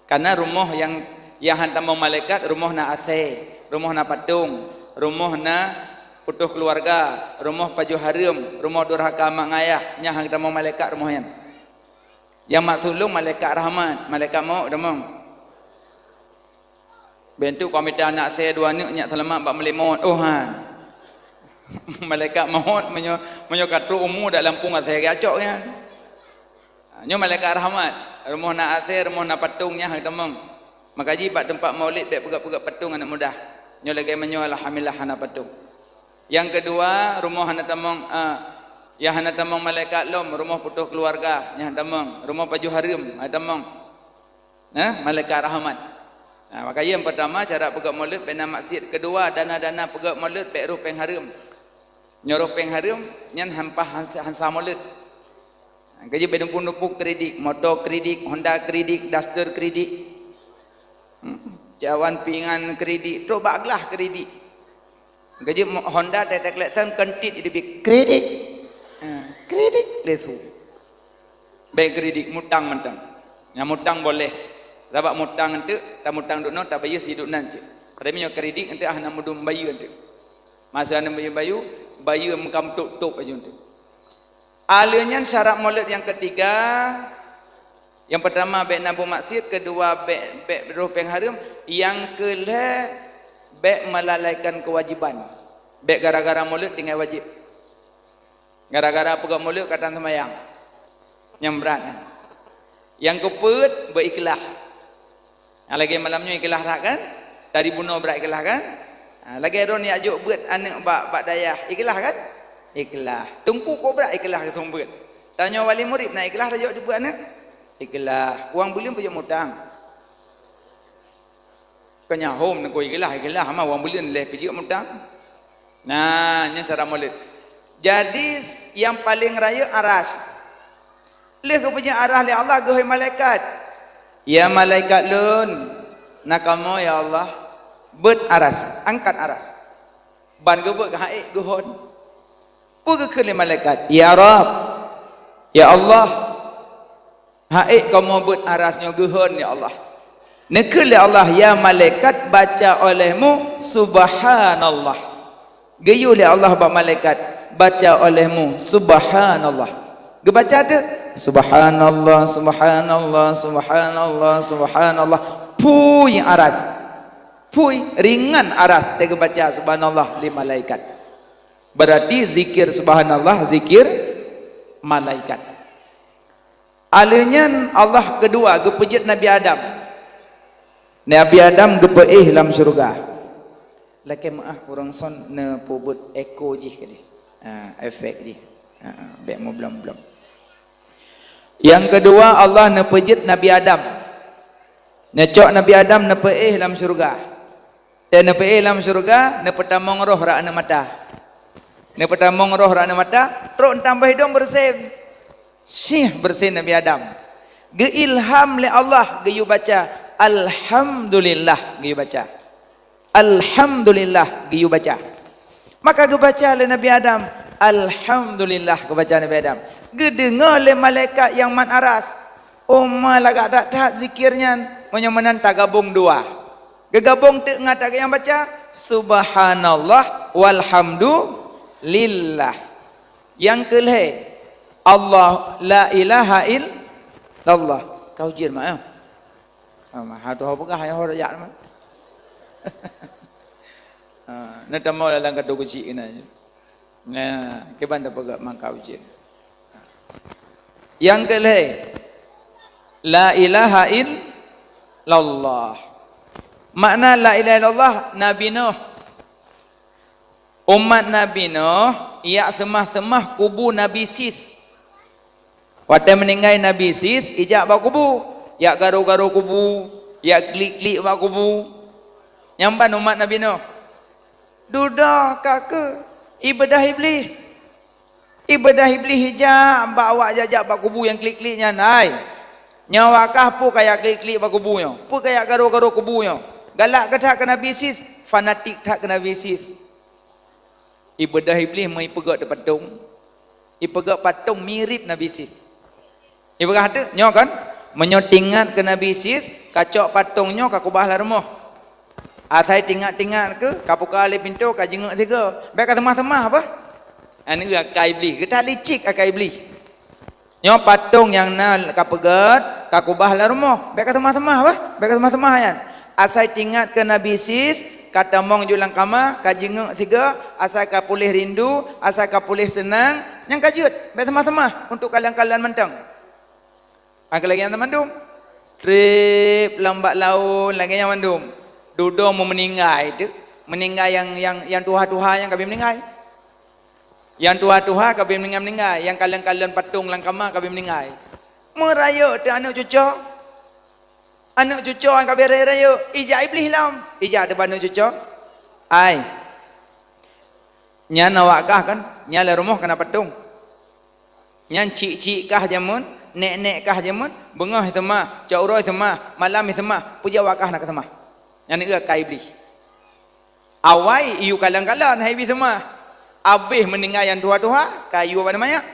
Kareuna rumoh nyang, nyang han tamong malaikat, rumoh na asèe, rumoh na patong, rumoh na putôh keuluwarga, rumoh pajoh hareuem, rumoh durhaka mak ngon ayah, nyan han tamong malaikat rumoh nyan. Nyang mak sulông malaikat rahmat, malaikat maut tamong. Bèk teuk ka mita aneuk asèe dua aneuk nyak seulamat bak malèk maut. Oh, han. Malaikat maut meunyoe, meunyoe ka trôk umu dak lampông asèe geuacok nyan. Nyoe malaikat rahmat. Rumoh na asèe, rumoh na patong nyan han tamong. Maka jih bak teumpat maulid bèk peugöt-peugöt patong aneuk muda. Nyoe lagèe meunyoe alhamdulillah hana patong. Nyang keudua, rumoh hana tamong, eh, nyang hana tamong malaikat lom, rumoh putôh keuluwarga, nyan han tamong. Rumoh pajoh hareuem, han tamong. Nah, malaikat rahmat. Nah, maka nyang peurtama, cara peugöt maulud bèk na maksiet. Keudua, dana-dana peugöt maulud bèk rôh pèng hareuem. Nyoe rôh pèng hareuem, nyan han paih han sa, han sa maulud. Nah, ka jeuet bèk dumpuk-dumpuk kredit, moto kredit, Honda kredit, Duster kredit. Hmm, cawan pingan kredit, trôk bak glah kredit. Ka jeuet mo-, Honda teutek klakson, keuntèt di bit, kredit. Ha, kredit lé su. Bèk kredit, mutang mantong. Nyang mutang boleh. Sabab mutang eunteuk, tamutang duek nyoe, tabayeue si duek nan cit. Padahai meunyoe kredit eunteuk, ah, hana meudum bayeue eunteuk. Masa hana bayeue-bayeue, bayeue meuka meutup-tup laju eunteuk. Alèh nyan syarat maulud nyang keutiga, nyang peurtama bèk na buet maksiet, keudua bèk, bèk rôh pèng hareuem, nyang keulhèe bèk melalaikan keuwajéban. Bèk gara-gara maulud tinggai wajéb. Gara-gara peugöt maulud ka tan seumayang. Nyang brat nyan. Nyang keupeuet beuikhlaih. Ha, lagèe malam nyoe ikhlaih that kan? Tadi bunoe brat ikhlaih kan? Ha, lagèe droeneuh jak jok beuet aneuk bak, bak dayah, ikhlaih kan? Ikhlaih. Teungku kobra ikhlaih geuseumeubeuet. Tanyoe wali murit na ikhlaih tajok jok beuet aneuk? Ikhlaih. Wang buleuen peue jok mutang? Keunyahoe neukôi ikhlaih, ikhlaih ma wang buleuen lé peue jok mutang. Nah, nyan syarat maulud. Jadi, nyang paleng rayeuk aras. Lheueh geupeujeuet aras lé Allah geuhôi malaikat, "Ya malaikat lôn, na kamoe ya Allah, beuet aras, angkat aras." Ban geubeuet geuhôi geuhôn. Peue geukheun lé malaikat? "Ya Rabb, ya Allah, hôi kamoe beuet aras nyoe geuhôn ya Allah." Neukheun lé Allah, "Ya malaikat, baca olehmu subhanallah." Geuyue lé Allah bak malaikat, "Baca olehmu subhanallah." Geubaca teuk, "Subhanallah, subhanallah, subhanallah, subhanallah." Phui aras. Phui, ringan aras teuh geubaca subhanallah lé malaikat. Berarti zikir subhanallah, zikir malaikat. Alheuh nyan Allah keudua geupeujeuet Nabi Adam. Nabi Adam geupeuéh lam syeuruga. Lakèe meu'ah ureueng son neupeubuet eko jih keudeh. Ha, efek jih. Ha, ha, bèk mublom-blom. Nyang keudua, Allah neupeujeuet Nabi Adam. Neucok Nabi Adam neupeuéh lam syeuruga. Teuh neupeuéh lam syeuruga, neupeutamong roh rot aneuk mata. Neupeutamong roh rot aneuk mata, trok neutambah idông beureusen. Syeh beureusen Nabi Adam. Geuilham lé Allah geuyue baca, "Alhamdulillah," geuyue baca. "Alhamdulillah," geuyue baca. Maka geubaca lé Nabi Adam, "Alhamdulillah," geubaca Nabi Adam. Geudeungoe lé malaikat nyang mat aras, "Oh ma lagak that-that zikir nyan, meunyoe meunan tagabong dua." Geugabong teuk ngon nyang baca, "Subhanallah, Walhamdulillah. Nyang keu lhèe, Allah, la ilaha illallah. Ka ujeuen mak, eh? Ah, mah, ha, tu ho peugah, ho jak mak. Ah, na tamong dalam kadu keuchik keunan. Nah, kiban tapeugah mangka ujeuen. Nyang keu lhèe, la ilaha illallah. Makna la ilaha illallah, Nabi Nuh. Umat Nabi Nuh, jak seumah-seumah kubu Nabi Sis. Watèe meuninggai Nabi Sis, ijak bak kubu, jak garo-garo kubu, jak klik-klik bak kubu. Nyan ban umat Nabi Nuh. Dudoe ka keuh, ibeudoh Iblih. Ibeudoh Iblih ijak bak awak jak-jak bak kubu nyang klik-klik nyan, "Hai, nyoe awak kah peue kajak klik-klik bak kubu nyoe? Peue kajak garo-garo kubu nyoe? Galak keuh that keu Nabi Sis, fanatik that keu Nabi Sis." Ibeudoh Iblih meu ipeugöt teupatong. Ipeugöt patong mirip Nabi Sis. Ipeugah teuk, nyoe kan, meunyoe teuingat keu Nabi Sis, kacok patong nyoe kakubah lam rumoh. Asai teuingat-teuingat keuh, kapuka lé pintoe, kajeungok sigoe. Bèk kaseumah-seumah bah. Nyan akai Iblih, geutak licik akai Iblih. Nyoe patong nyang na kapeugöt, kakubah lam rumoh. Bèk kaseumah-seumah bah, bèk kaseumah-seumah nyan. Asai teuingat keu Nabi Sis, katamong ju lam kama, kajeungok sigoe, asai kapuléh rindu, asai kapuléh seunang, nyan ka jeuet, bèk seumah-seumah untuk kalon-kalon mantong. Nyang keu lagèe nyan teuma mandum. Trép lam bak laôt lagèe nyan mandum. Dudoe meu meuninggai teuk. Meuninggai nyang, nyang, nyang tuha-tuha nyan ka abéh meuninggai. Nyang tuha-tuha ka abéh meuninggai-meuninggai. Nyang kalon-kalon patong lam kama ka abéh meuninggai. Meurayeuk teuk aneuk cucoe. Aneuk cucoe nyang ka abéh rayeuk-rayeuk. Ijak Iblih lom. Ijak teuk bak aneuk cucoe. Ai. Nyan awak kah kan, nyan lam rumoh ka na patong. Nyan cik-cik kah jameun, nèk-nèk kah jameun, beungoh seumah, cot uroe seumah, malam seumah, peue jeuet awak kah na kaseumah. Nyan akai Iblih. Awai iyue kalon-kalon hai Iblih seumah. Abéh meuninggai nyang tuha-tuha, kayue bak manyak.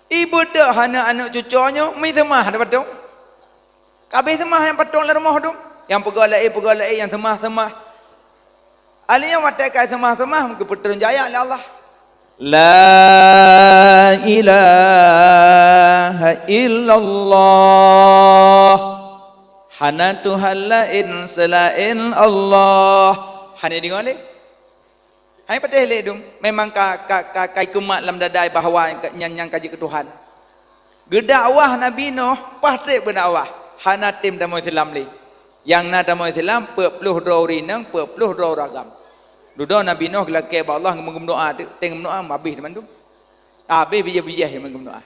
Ibeudoh aneuk-aneuk cucoe nyoe meuseumah lam patong. Ka abéh seumah nyang patong lam rumoh tu. Nyang peugah laén, peugah laén, nyang seumah-seumah. Alèh nyan watèe ka seumah-seumah, geupeutrön jaya lé Allah. La ilaha illallah. Hana Tuhan laén seulaén Allah. Hana deungoe lé. Hai patéh lé dum, memang ka, ka, ka, ka ikeumat lam dadai bahwa nyan, nyan ka jeuet keu Tuhan. Geudakwah Nabi Nuh, paih trép geudakwah, hana tem tamong Islam lé. Nyang na tamong Islam, peuet ploh droe ureueng inong, peuet ploh droe ureueng agam. Dudoe Nabi Nuh geulakèe bak Allah, geumeudoa, teuh, teuh geumeudoa, habéh teuma dum. Habéh bijéh-bijéh geumeudoa.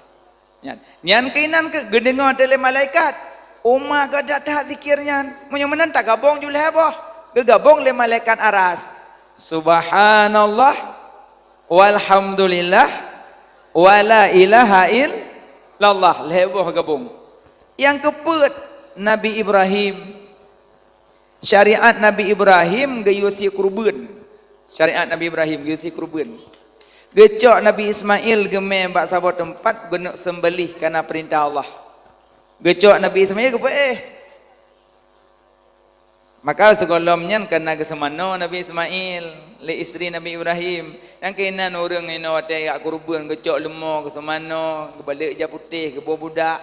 Nyan, nyan keunan keuh geudeungoe teuk lé malaikat, "Umat geuh that-that zikir nyan." Meunyoe meunan tagabong ju lhèe boh, geugabong lé malaikat aras. Subhanallah, walhamdulillah, wala ilaha illallah, lhèe boh gabong. Nyang keupeuet, Nabi Ibrahim. Syariat Nabi Ibrahim geuyue sie keureubeuen. Syariat Nabi Ibrahim geuyue sie keureubeuen. Geucok Nabi Ismail geumè bak saboh teumpat geuneuk seumbeulih kareuna peurintah Allah. Geucok Nabi Ismail geupeuéh. Maka sigohlom nyan ka na geuseumanoe Nabi Ismail lé istri Nabi Ibrahim. Nyang keunan ureueng inoe watèe jak keureubeuen geucok leumo geuseumanoe, geubalek ija putéh, geuboh budak.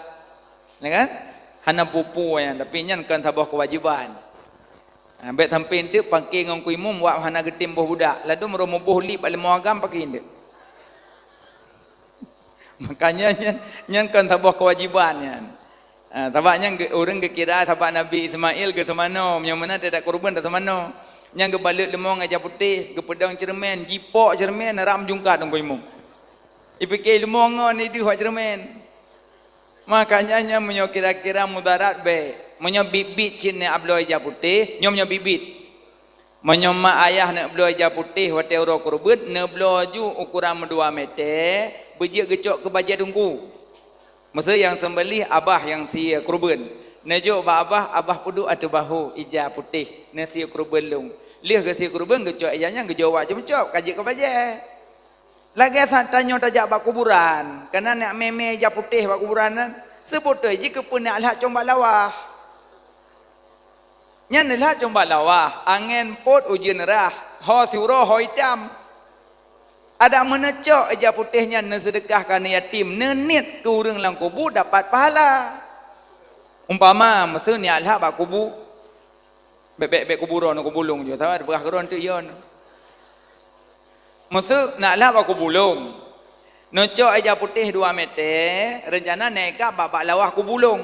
Ya kan? Hana peue-peue nyan, tapi nyan kon saboh keuwajéban. Ha, bèk sampé enteuk pangké ngon ku imum wak hana geutem boh budak, ladôm roh muboh li bak leumo agam pangké enteuk. Makanya nyan, nyan kon saboh keuwajéban nyan. Ha, sabab nyan geu-, ureueng geukira sabab Nabi Ismail geuseumanoe, meunyoe meunan teudak keureubeuen taseumanoe. Nyan geubalek leumo ngon ija putéh, geupeudong ceureumen, jipok ceureumen, rab meujungkat ngon ku imum. Ipike leumo ngon ideuh bak ceureumen. Makanya nyan meunyoe kira-kira mudarat bèk. Meunyoe biet-biet cit neubloe ija putéh, nyoe meunyoe biet-biet. Meunyoe mak ayah neubloe ija putéh watèe uroe keureubeuen, neubloe ju ukuran meudua mètè, beujeuet geucok keu bajèe teungku. Meuseu nyang seumbeulih abah nyang sie keureubeuen. Neujok bak abah, abah peuduek ateueh bahô ija putéh, neusie keureubeuen lôn. Lheueh geusie keureubeuen geucok ija nyan geujok bak ceumeucok, ka jeuet keu bajèe. Lagèe that tanyoe tajak bak kuburan, kana neuk mè-mè ija putéh bak kuburan nyan, seubeutôi jih keupeue neuk lhak cong bak lawah. Nyan lhak cong bak lawah, angèn pôt ujeuen rhah, Ho siuroe ho itam. Adak meuneucok ija putéh nyan neuseudeukah keu aneuk yatim, neuniet keu ureuëng lam kubu dapat pahala. Umpama, meuseu neujak lhak bak kubu, bék, bék, bék kubu droeneuh, kubu lôn jih, saban peugah keu droeneuh teuk yon. Meuseu neujak lhak bak kubu lôn, neucok ija putéh dua mètè, reuncana neuikat bak, bak lawah kubu lôn.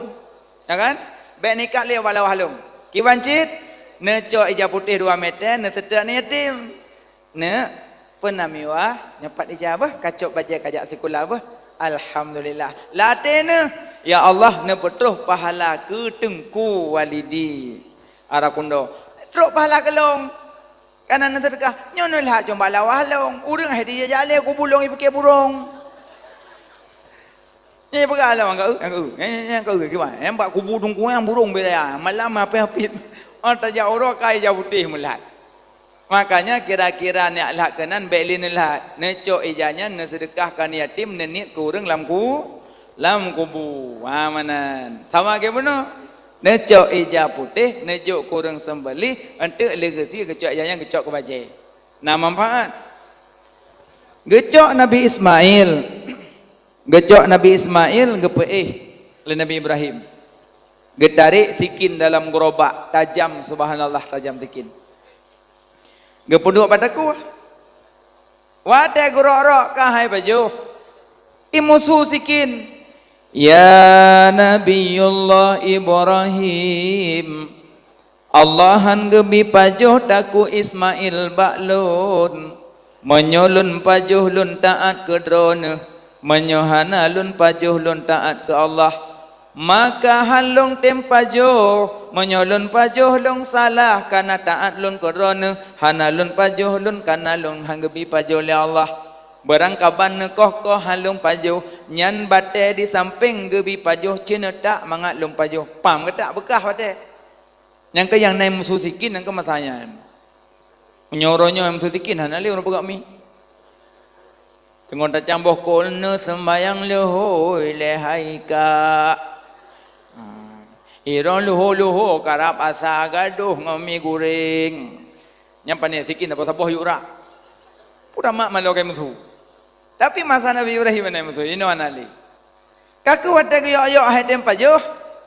Ya kan? Bék neuikat lé bak lawah lôn. Kiban cit, neucok ija putéh dua mètè, neuseutôt aneuk yatim. Neuk, peue na meuwah, nyoe pat ija beuh, kacok bajée kajak sikula beuh. Alhamdulillah. Lam até neuh, ya Allah, neupeutroh pahala keu teungku walidi. Ara kundo. Trok pahala keu lôn. Kana neuseudeukah, nyoe neuh lhak cuma lawah lôn. Ureuëng hai dijak lé kubu lôn ipike burông. Nyan peugah lom, "Angka eu, angka eu. Nyan, nyan, nyan angka eu, kiban. Nyan bak kubu teungku nyang burông beda. Malam hapit-hapit. Oh, tajak uroe kai ija putéh meulat." Makanya kira-kira neujak lhak keunan bék lé neulhak. Neucok ija nyan neuseudeukah keu aneuk yatim, neuniet keu ureuëng lam ku-, lam kubu. Ha, meunan. Sama lagée bunoe. Neucok ija putéh, neujok keu ureuëng seumbeuléh, eunteuk lé geusie geucok ija nyan geucok keu bajée. Na manfaat. Geucok Nabi Ismail. Geucok Nabi Ismail geupeuéh lé Nabi Ibrahim. Geutarek sikin dalam geurobak, tajam, subhanallah, tajam sikin. Geupeuduek bak takue. Watée geurok-rok ka hai pajoh, imusu sikin, "Ya Nabiullah Ibrahim, Allah han geubi pajoh takue Ismail bak lôn. Meunyoe lôn pajoh lôn taát keu droeneuh, meunyoe hana lôn pajoh lôn taát keu Allah, maka han lôn tem pajoh. Meunyoe lôn pajoh lôn salah, kana taát lôn keu droeneuh, hana lôn pajoh lôn kana lôn han geubi pajoh lé Allah. Beurangkaban neukoh-koh han lôn pajoh, nyan batée di sampéng geubi pajoh ceuneutak mangat lôn pajoh." Pam geutak beukah watée. Nyang keu nyang na imusu sikin nyang keu masa nyan. Meunyoe uroe nyoe imusu sikin hana lé ureuëng peugah mi. Teungoh tacamboh kon neuseumbayang leuhôi lé hai kak. Ha. Irong leuho-leuho karab asa gadoh ngon mi guréng. Nyang pané sikin saboh-saboh yue rak. Peue mak maloe kai musu. Tapi masa Nabi Ibrahim hana musu, inoe hana lé. Ka kheueh watée geuyok-yok hai tem pajoh,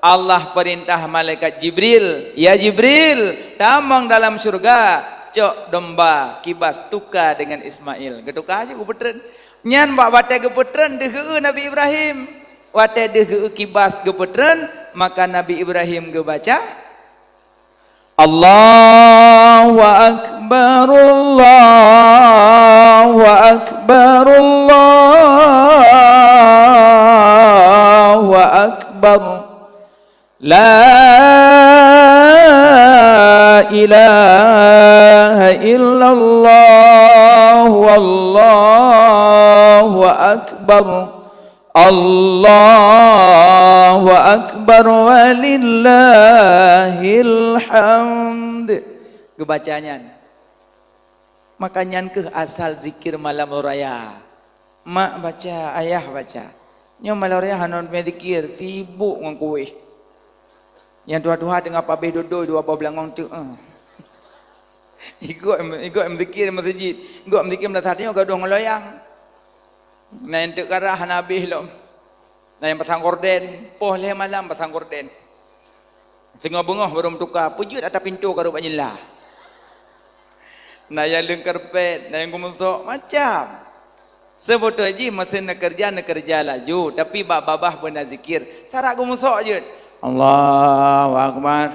Allah peurintah malaikat Jibril, "Ya Jibril, tamong dalam syeuruga, cok domba kibas tuka deungon Ismail." Geutuka jih geupeutreun. Nyan bak watée geupeutreun deuh geu-eu Nabi Ibrahim. Watée deuh geu-eu kibas geupeutreun, maka Nabi Ibrahim geubaca, Allahu akbar, Allahu akbar, Allahu akbar. La ilaha illallah, wallahu akbar. Allahu akbar walillahil hamd. Geubaca nyan. Maka nyan kheueh asal zikir malam raya. Mak baca, ayah baca. Nyoe malam raya hana mé zikir, sibuk ngon kueh. Nyang tuha-tuha teungoh pabéh dodoi dua boh beulangong teuk, eh. Igoe, igoe meusikir meuseujid, igoe meusikir meulasat nyoe gadoh ngon loyang. Na nyang teuk karah hana habéh lom. Na nyang pasang gorden, poh lhée malam pasang gorden. Singoh beungoh barô meutuka, peujeuet ata pintoe karot bak jendela. Na nyang leung karpet, na nyang geumusok, macam. Seubeutôi jih meusé neukeureuja, neukeureuja laju, tapi bak babah beuna zikir. Sarak geumusok jeuet. Allahu akbar.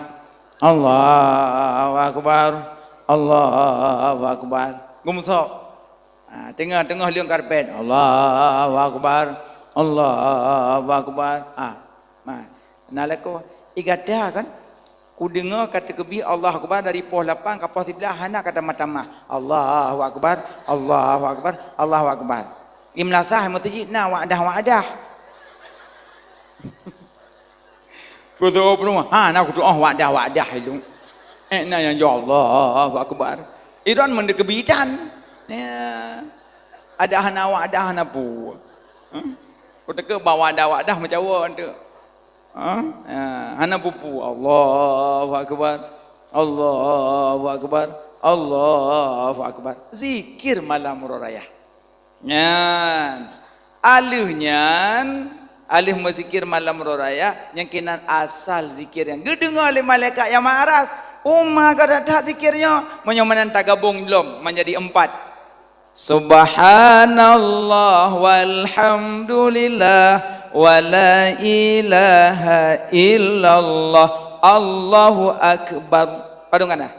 Allahu akbar. Allahu akbar. Geumusok. Ha, teungoh-teungoh leung karpet. Allahu akbar. Allahu akbar. Ha, ma. Na lakoe, "Ih gata kan? Kudeungoe ka teukeubit Allahu Akbar dari poh lapan ka poh siblaih hana ka tamah-tamah. Allahu Akbar, Allahu Akbar, Allahu Akbar." Di meulasah meuseujid na wadah-wadah. Beutôi peue, ha, na kutu'oh wadah-wadah ilung. Eh, na nyang jaweueb Allahu Akbar. Idon meundeukeubitan. Ya. Ada hana wadah hana peue. Hah? Kuteukeu bak wadah-wadah meucawa tu. Ha? Ha, hana peue-peue. Allahu Akbar. Allahu Akbar. Allahu Akbar. Zikir malam uroe raya. Nyan. Aleuh nyan, aleuh meuzikir malam uroe raya, nyang keunan asal zikir nyan. Geudeungoe lé malaikat nyang mat aras, "Uma ka that-that zikir nyoe?" Meunyoe meunan tagabong lom manjadi empat. Subhanallah walhamdulillah wala ilaha illallah, Allahu Akbar. Padum kana?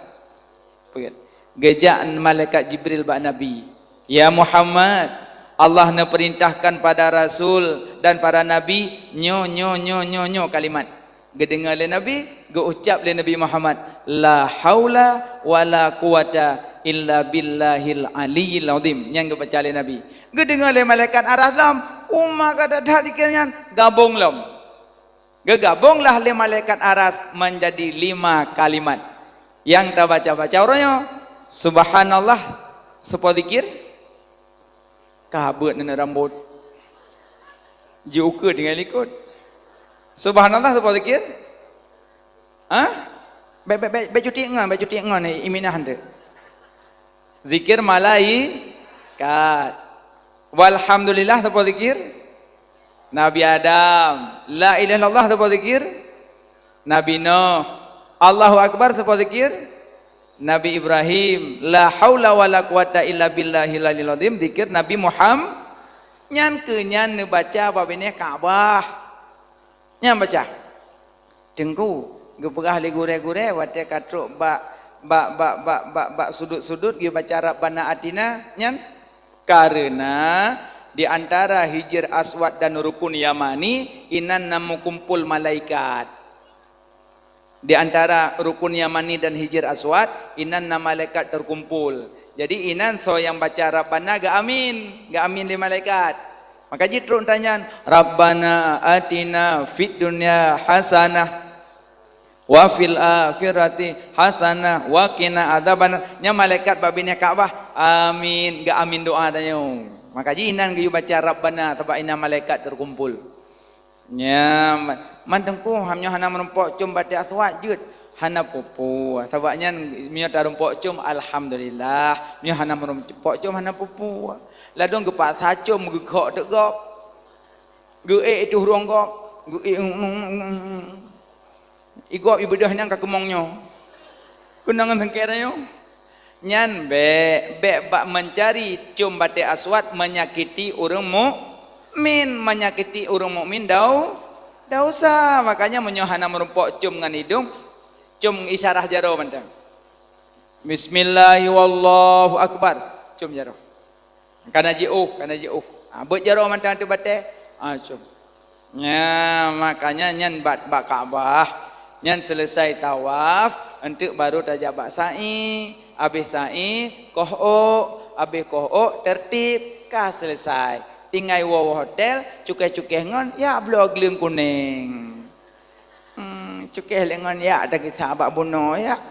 Peugét. Geujak malaikat Jibril bak Nabi, "Ya Muhammad, Allah neupeurintahkan pada rasul dan para nabi nyoe, nyoe, nyoe, nyoe, nyoe kalimat." Geudeungoe lé Nabi, geuucap lé Nabi Muhammad, "La haula wala quwata illa billahil aliyyil azim." Nyan geubaca lé Nabi. Geudeungoe lé malaikat aras lom, "Uma ka that-that zikir nyan?" Gabong lom. Geugabonglah lé malaikat aras manjadi lima kalimat. Nyang tabaca-baca uroe nyoe, "Subhanallah," seupôt zikir, ka beuet neuneuek rambot. Jiukeue tinggai likot. "Subhanallah," seupôt zikir. Hah? Bèk, bèk, bèk, bèk cuti ngon, bèk cuti ngon, eh, iminah tu. Zikir malaikat. Walhamdulillah, sapa zikir? Nabi Adam. La ilaha illallah, sapa zikir? Nabi Nuh. Allahu Akbar, sapa zikir? Nabi Ibrahim. La haula wala quwata illa billahil aliyil azim, zikir Nabi Muhammad. Nyan keuh nyan neubaca bak binéh Ka'bah. Nyan baca. Teungku, geupeugah lé gurèe-gurèe watèe ka trok bak, bak, bak, bak, bak, bak sudut-sudut geubaca Rabbana Atina, nyan kareuna di antara Hijir Aswad dan Rukun Yamani, inan na meukumpul malaikat. Di antara Rukun Yamani dan Hijir Aswad, inan na malaikat teukumpul. Jadi, inan soe nyang baca Rabbana geuamin, geuamin lé malaikat. Maka jitrok tanyan, "Rabbana atina fid dunya hasanah, wa fil akhirati hasanah, wa qina adzabannar." Nyan malaikat bak binéh Ka'bah, "Amin," geuamin doa tanyoe. Maka jinan geuyue baca Rabbana, sabab inan malaikat teukumpul. Nyan, man teungku, meunyoe hana meurumpok com batèe aswad jeuet, hana peue-peue. Sabab nyan meunyoe tarumpok com, alhamdulillah. Meunyoe hana meurumpok com, hana peue-peue. Ladôm geupaksa com geukhok teuk gob. Geuék itu ureueng gob. Geuék, i gob ibeudôh nyan ka keumong nyoe. Keunong ngon sengkét nyoe. Nyan bèk, bèk bak meuncari com batèe aswad menyakiti ureueng mukmin, menyakiti ureueng mukmin dau-, dosa. Makanya meunyoe hana meurumpok com ngon idong, com isyarah jaroe mantong. Bismillahirrahmanirrahim, Allahu Akbar. Com jaroe. Kana jiôh, kana jiôh. Ha, beuet jaroe mantong ateueh batèe. Ha, com. Nya, makanya nyan bak, bak Ka'bah. Nyan seuleusai tawaf, eunteuk baru tajak bak sa'i. Abéh sa'i, koh ôk. Abéh koh ôk, tertib. Ka seuleusai. Tinggai woe hotel, cukéh-cukéh ngon, yak bloe gleueng kunéng. Hmm, cukéh lé ngon yak, tagisa bak bunoe yak.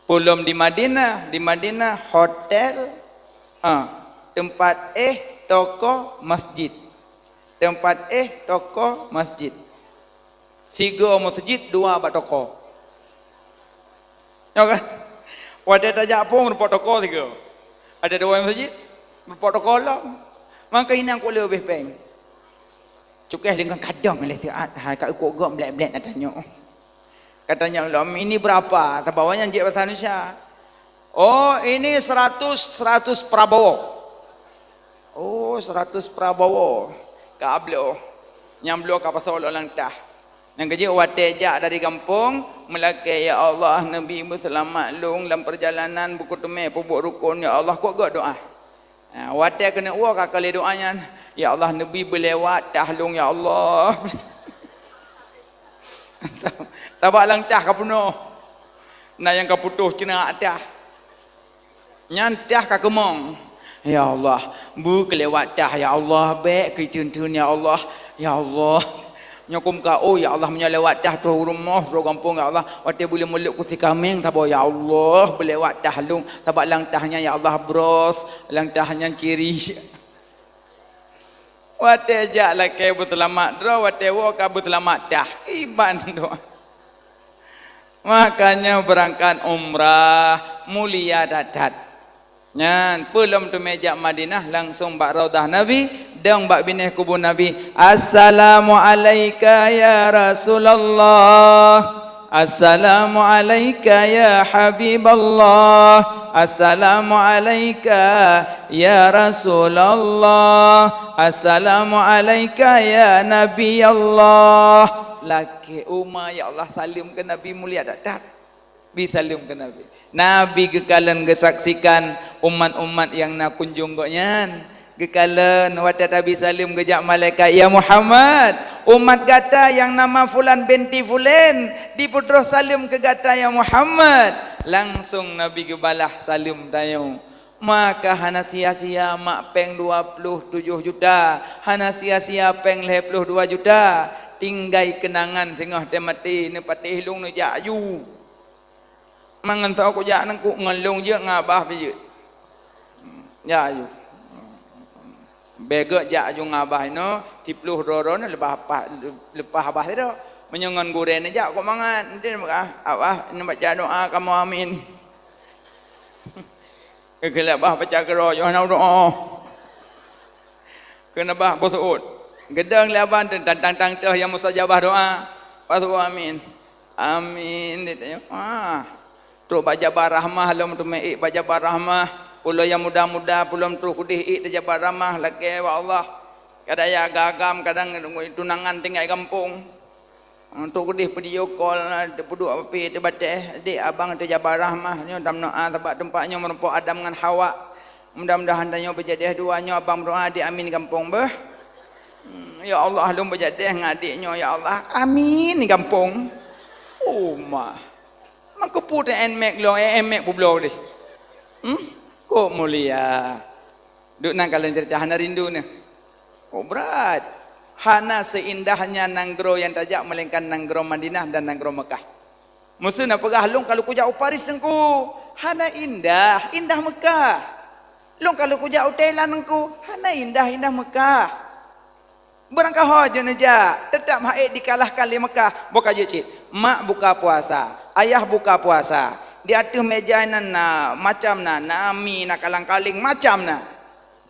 Peulom di Madinah, di Madinah hotel, ah, teumpat éh, toko, masjid. Teumpat éh, toko, masjid. Sigoe masjid, dua bak toko. Nyo kan? Watèe tajak phôn, rumpok toko sigoe. Ada dua masjid, rumpok toko lom. Mangka inan kok leubeh péng. Cukéh deungon kadang lé siat, hai ka ikot gop blét-blét na tanyoe. Katanya lom, "Ini berapa?" Tabawa nyan jeuet bahasa Indonesia. "Oh, ini seratus, seratus Prabowo." "Oh, seratus Prabowo." Ka bloe. Nyang bloe ka pasoe lom lam tah. Nyang keujeuet watèe jak dari gampông, meulakèe, "Ya Allah, neubi beuseulamat lôn lam peurjalanan, beukuteumé peubuet rukon, ya Allah," kok gop doa. Ha, watèe keuneuk woe ka kalheuh doa nyan, "Ya Allah, neubi beulewat tah lôn, ya Allah." Sabab lam tah ka peunoh. Na nyang ka putôh ceunak tah. Nyan tah ka keumong. "Ya Allah, beukeulewat tah, ya Allah, bèk keuteun-teun, ya Allah, ya Allah." Nyoe kum ka, "Oh, ya Allah, meunyoe lewat tah troh u rumoh, troh gampông, ya Allah, watèe buleuen mulok kusi kaméng saboh, ya Allah, beulewat tah lôn, sabab lam tah nyan, ya Allah, bros, lam tah nyan ciri." Watèe jak lakèe beuseulamat droe, watèe woe ka beuseulamat tah. Iban doa. Makanya beurangkat umrah mulia that-that. Nyan, peue lom teumé jak Madinah, langsong bak Raudhah Nabi, dong bak binéh kubu Nabi, "Assalamu alaika ya Rasulullah. Assalamu alaika ya Habiballah. Assalamu alaika ya Rasulullah. Assalamu alaika ya Nabi Allah." Lakée uma, ya Allah, saleuem keu Nabi mulia that-that. Bi saleuem keu Nabi. Nabi geukalon geusaksikan umat-umat nyang na kunjong gobnyan. Geukalon watée tabi saleuem geujak malaikat, "Ya Muhammad, umat gata nyang nama fulan binti fulan, dipeutroh saleuem keu gata ya Muhammad." Langsong Nabi geubalah saleuem tanyoe. Maka hana sia-sia mak péng dua ploh tujoh juta, hana sia-sia péng lhée ploh dua juta, tinggai keunangan singoh teuh maté neupatéh lôn neujak aju. Mangat tho kujak nangku ngon lôn jeuet ngon abah pih jeuet. Jak aju. Bèk geuh jak aju ngon abah inoe, siploh droe-droe nyoe leupah abah, leupah abah sidroe. Meunyoe ngon gurèe neujak kok mangat, nanti abah neubaca doa kamoe amin. Keukeulak abah baca keudroe, yoh na doa. Keuneubah beuseuôt. Geudong lé abang teuntang-tang teuh nyang mustajabah doa. Beuseuôt amin. Amin, ditanyoe. Ah. Trok bak Jabal Rahmah lom teumé ék bak Jabal Rahmah. Pulo nyang muda-muda pulom trok keudeh ék di Jabal Rahmah lakée bak Allah. Kadang ya agam-agam kadang tunangan tinggai gampông. Untuk keudeh video call, teupeudok api teubatéh, "Dek, abang teu Jabal Rahmah nyoe tam noa sabak teumpat nyoe meurumpok Adam ngon Hawa. Mudah-mudahan tanyoe beujadeh dua nyoe abang meudoa di amin gampông beuh." Hmm, "Ya Allah, lôn beujadeh ngon adek nyoe ya Allah." "Amin gampông." Oh mah. Mangkeupeu teu en mek lôn, eh, en mek peubloe deh. Hmm? Kok mulia. Duek nan kalon cerita hana rindu neh. Oh, brat. Hana seindahnya nanggroe nyang tajak melainkan nanggroe Madinah dan nanggroe Mekah. Meuseu na peugah lôn kalau kujak u Paris teungku, hana indah, indah Mekah. Lôn kalau kujak u Thailand teungku, hana indah, indah Mekah. Beurangkaho jeuet neujak, teutap hana ék dikalahkan lé Mekah. Boh ka jeuet cit. Mak buka puasa, ayah buka puasa. Di ateueh meja nan na macam na, na mi, na kalang-kaling, macam na.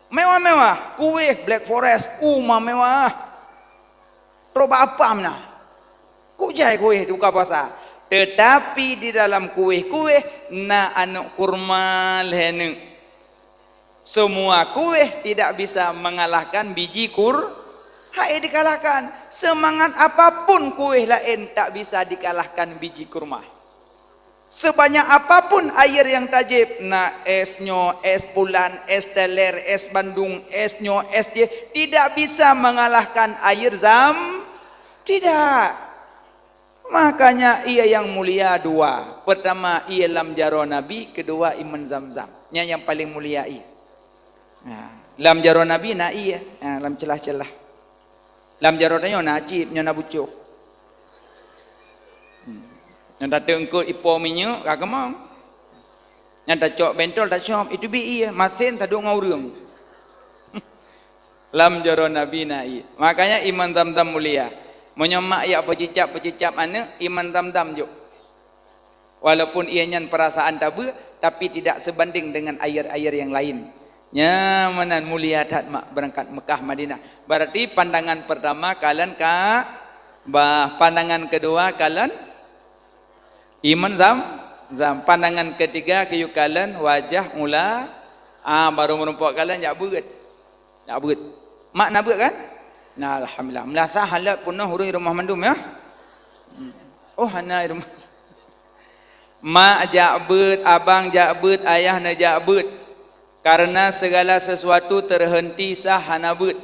Mewah-mewah, kueh Black Forest, uma mewah. Trok bak apam na. Kujai kueh buka puasa. Tetapi di dalam kueh-kueh na aneuk kurma lhèe neuk. Semua kueh tidak bisa mengalahkan biji kur-, hana ék dikalahkan. Semangat apapun kueh laén tak bisa dikalahkan biji kurma. Sebanyak apapun air yang tajép, na es nyoe, es pulan, es teler, es bandung, es nyoe, es jih, tidak bisa mengalahkan air zam-, tidak. Makanya ie nyang mulia dua. Pertama, ie lam jaroe Nabi, kedua, ie Zamzam. Nyan nyang paleng mulia ie. Ha, lam jaroe Nabi na ie, ha, lam celah-celah. Lam jaroe tanyoe na cit, nyoe na bucok. Hmm. Nyang tateungkot ipo minyeuk ka keumong. Nyang tacok bentol tacok, itu bi ie, masen taduek ngon ureueng. Lam jaroe Nabi na ie. Makanya ie Zamzam mulia. Meunyoe mak jak peucicap-peucicap aneuk, ie Zamzam jok. Walaupun ie nyan perasaan tabeuet, tapi tidak sebanding dengan air-air yang lain. Nyan meunan mulia that mak beurangkat Mekah Madinah. Berarti pandangan pertama kalon Ka'bah, pandangan kedua kalon ie Zamzam, pandangan ketiga geuyue kalon wajah ula, ah, baru meurumpok kalon jak beuet. Jak beuet. Mak na beuet kan? Na, alhamdulillah. Meulasah halat peunoh ureueng rumoh mandum ya. Hmm. Oh, hana i rumoh. Mak jak beuet, abang jak beuet, ayah neujak beuet. Karena segala sesuatu terhenti sah hana beuet.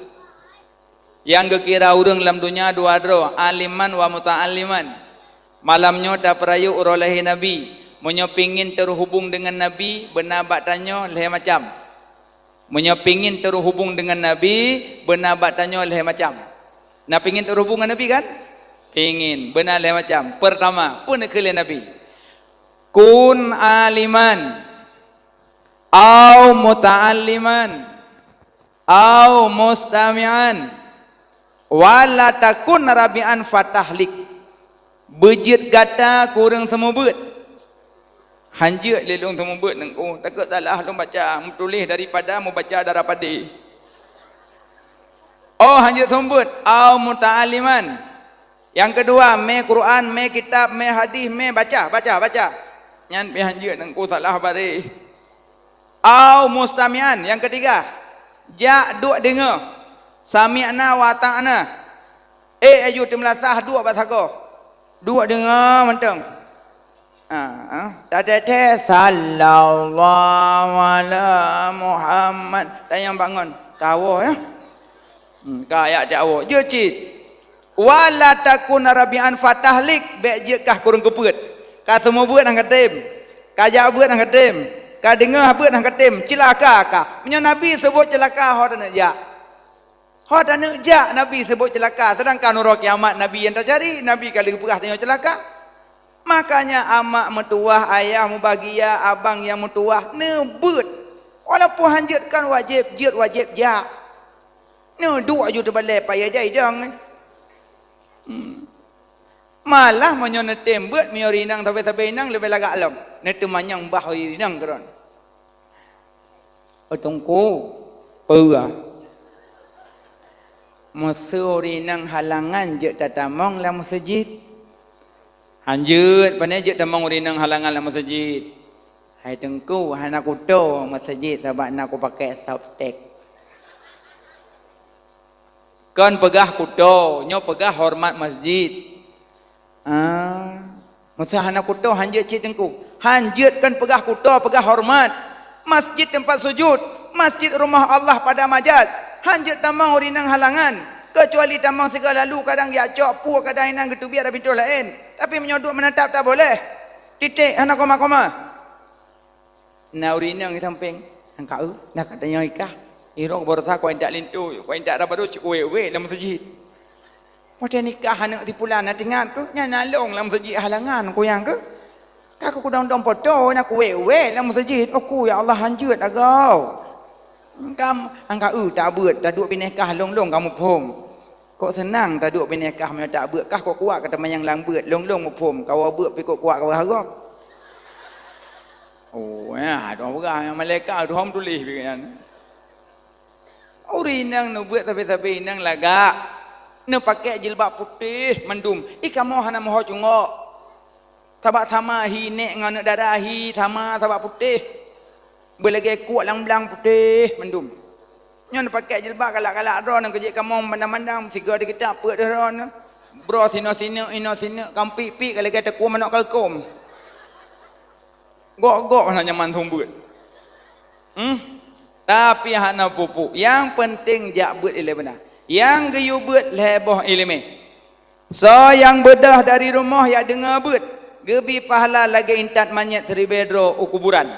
Nyang geukira ureueng lam donya dua droe, aliman wa muta'alliman. Malam nyoe tapeurayeuk uroe lahé Nabi. Meunyoe pingin teuhubung deungon Nabi, beuna bak tanyoe lhèe macam. Meunyoe pingin teuhubung deungon Nabi, beuna bak tanyoe lhèe macam. Na pingin teuhubung ngon Nabi kan? Pingin, beuna lhèe macam. Pertama, peue neukheun lé Nabi? Kun aliman, au muta'alliman, au mustami'an, wa la takun rabi'an fatahlik. Beujeuet gata kureueng seumeubeuet. Hanjeuet lé lôn seumeubeuet Teungku, takot salah lôn baca, meutuléh daripada mubaca darah padé. Oh, hanjeuet seumeubeuet, au muta'alliman. Nyang keudua, mé Quran, mé kitab, mé hadih, mé baca, baca, baca. Nyan pih hanjeuet Teungku, salah bareh. Au mustami'an, nyang keutiga, jak duek deungoe. Sami'na wa ata'na. Eh, aju teumeulasah duek bak sagoe. Duek deungoe mantong. Ah, ah. Tateuthée, "Sallallahu ala Muhammad." Tanyong bangon. Kawoe, ya. Hmm, ka ayat jak woe. Jeuet cit. "Wa la takun rabi'an fatahlik," bék jeuet kah kureueng keupeuet. Ka seumeubeuet nyang katem. Ka jak beuet nyang katem. Ka deungoe beuet nyang katem. Ceulaka kah. Meunyoe Nabi seubuet ceulaka, ho taneuk jak. Ho taneuk jak Nabi seubuet ceulaka, seudangkan uroe kiamat Nabi nyang tacari, Nabi ka lheueh peugah tanyoe ceulaka. Makanya amak meutuwah, ayah mubagia, abang nyang meutuwah, neubeuet. Walaupun hanjeuet kon wajéb, jeuet wajéb jak. Neuduek aju teubalée payah dai dong. Hmm. Malah meunyoe neutem beuet, meunyoe rinang sabe-sabe inong leubeh lagak lom. Neuteumanyong bah rinang keudroe. Oh, Teungku, peue? Meuseu ureueng inong halangan jeuet tatamong lam meuseujid? Hanjeuet, pane jeuet tamong ureueng inong halangan lam meuseujid? Hai Teungku, hana kuto meuseujid sabab na kupakée softtek. Kon peugah kuto, nyoe peugah horeumat masjid. Ah, meuseu hana kuto hanjeuet cit Teungku. Hanjeuet kon peugah kuto, peugah horeumat. Masjid teumpat sujud, masjid rumoh Allah pada majaz. Hanjeuet tamong ureueng inong halangan, keucuali tamong sigoe lalu kadang jak cok peue kadang inan geuteubiet lam pintoe laén. Tapi meunyoe duek meunatap tak boleh. Titek, hana koma-koma. Na ureueng inong di sampéng, "Angka eu, na ka tanyong ikah. Irok baroesa kau intat linto, kau intat rabado cit kuwék-wék lam meuseujid. Watée nikah aneuk si pulan na teuingat keuh, nyan na lôn lam meuseujid halangan kuyang keuh. Ka kudong-dong poto na kuwék-wék lam meuseujid. Oh ku, ya Allah, hanjeuet agoe." Kam, angka eu tabeuet, taduek binéh kah lôn-lôn kamoe phom. Kok seunang taduek binéh kah meunyoe tabeuet kah, kok kuat ka teumanyong lam beuet, lôn-lôn muphom, kawoe beuet pih kok kuat ka beuharab. Oh, ya, dua beurah nyang malaikat dua meutuléh pih nyan. Ureueng inong neubeuet sabe-sabe inong lagak, neupakée jilbab putéh mandum. Ih, kamoe hana meuho cungok. Sabab sama hi nék ngon aneuk dara hi sama, sabab putéh. Beulagée kuek lam blang putéh mandum. Nyoe neupakée jilbab galak-galak droeneuh keu jeuet kamoe mandang-mandang sigoe di kitab peuet droeneuh. Broe sinoe sineuk, inoe sineuk, kampik-pik ka lagée teukue manok kalkom. Gok-gok hana nyaman seumeubeuet. Hmm? Tapi hana peue-peue. Nyang peunteng jak beuet ilée beuna. Nyang geuyue beuet lhée boh iéleumé. Soe nyang beudôh dari rumoh jak deungoe beuet, geubi pahala lagée intat manyét siribée droe u kuburan.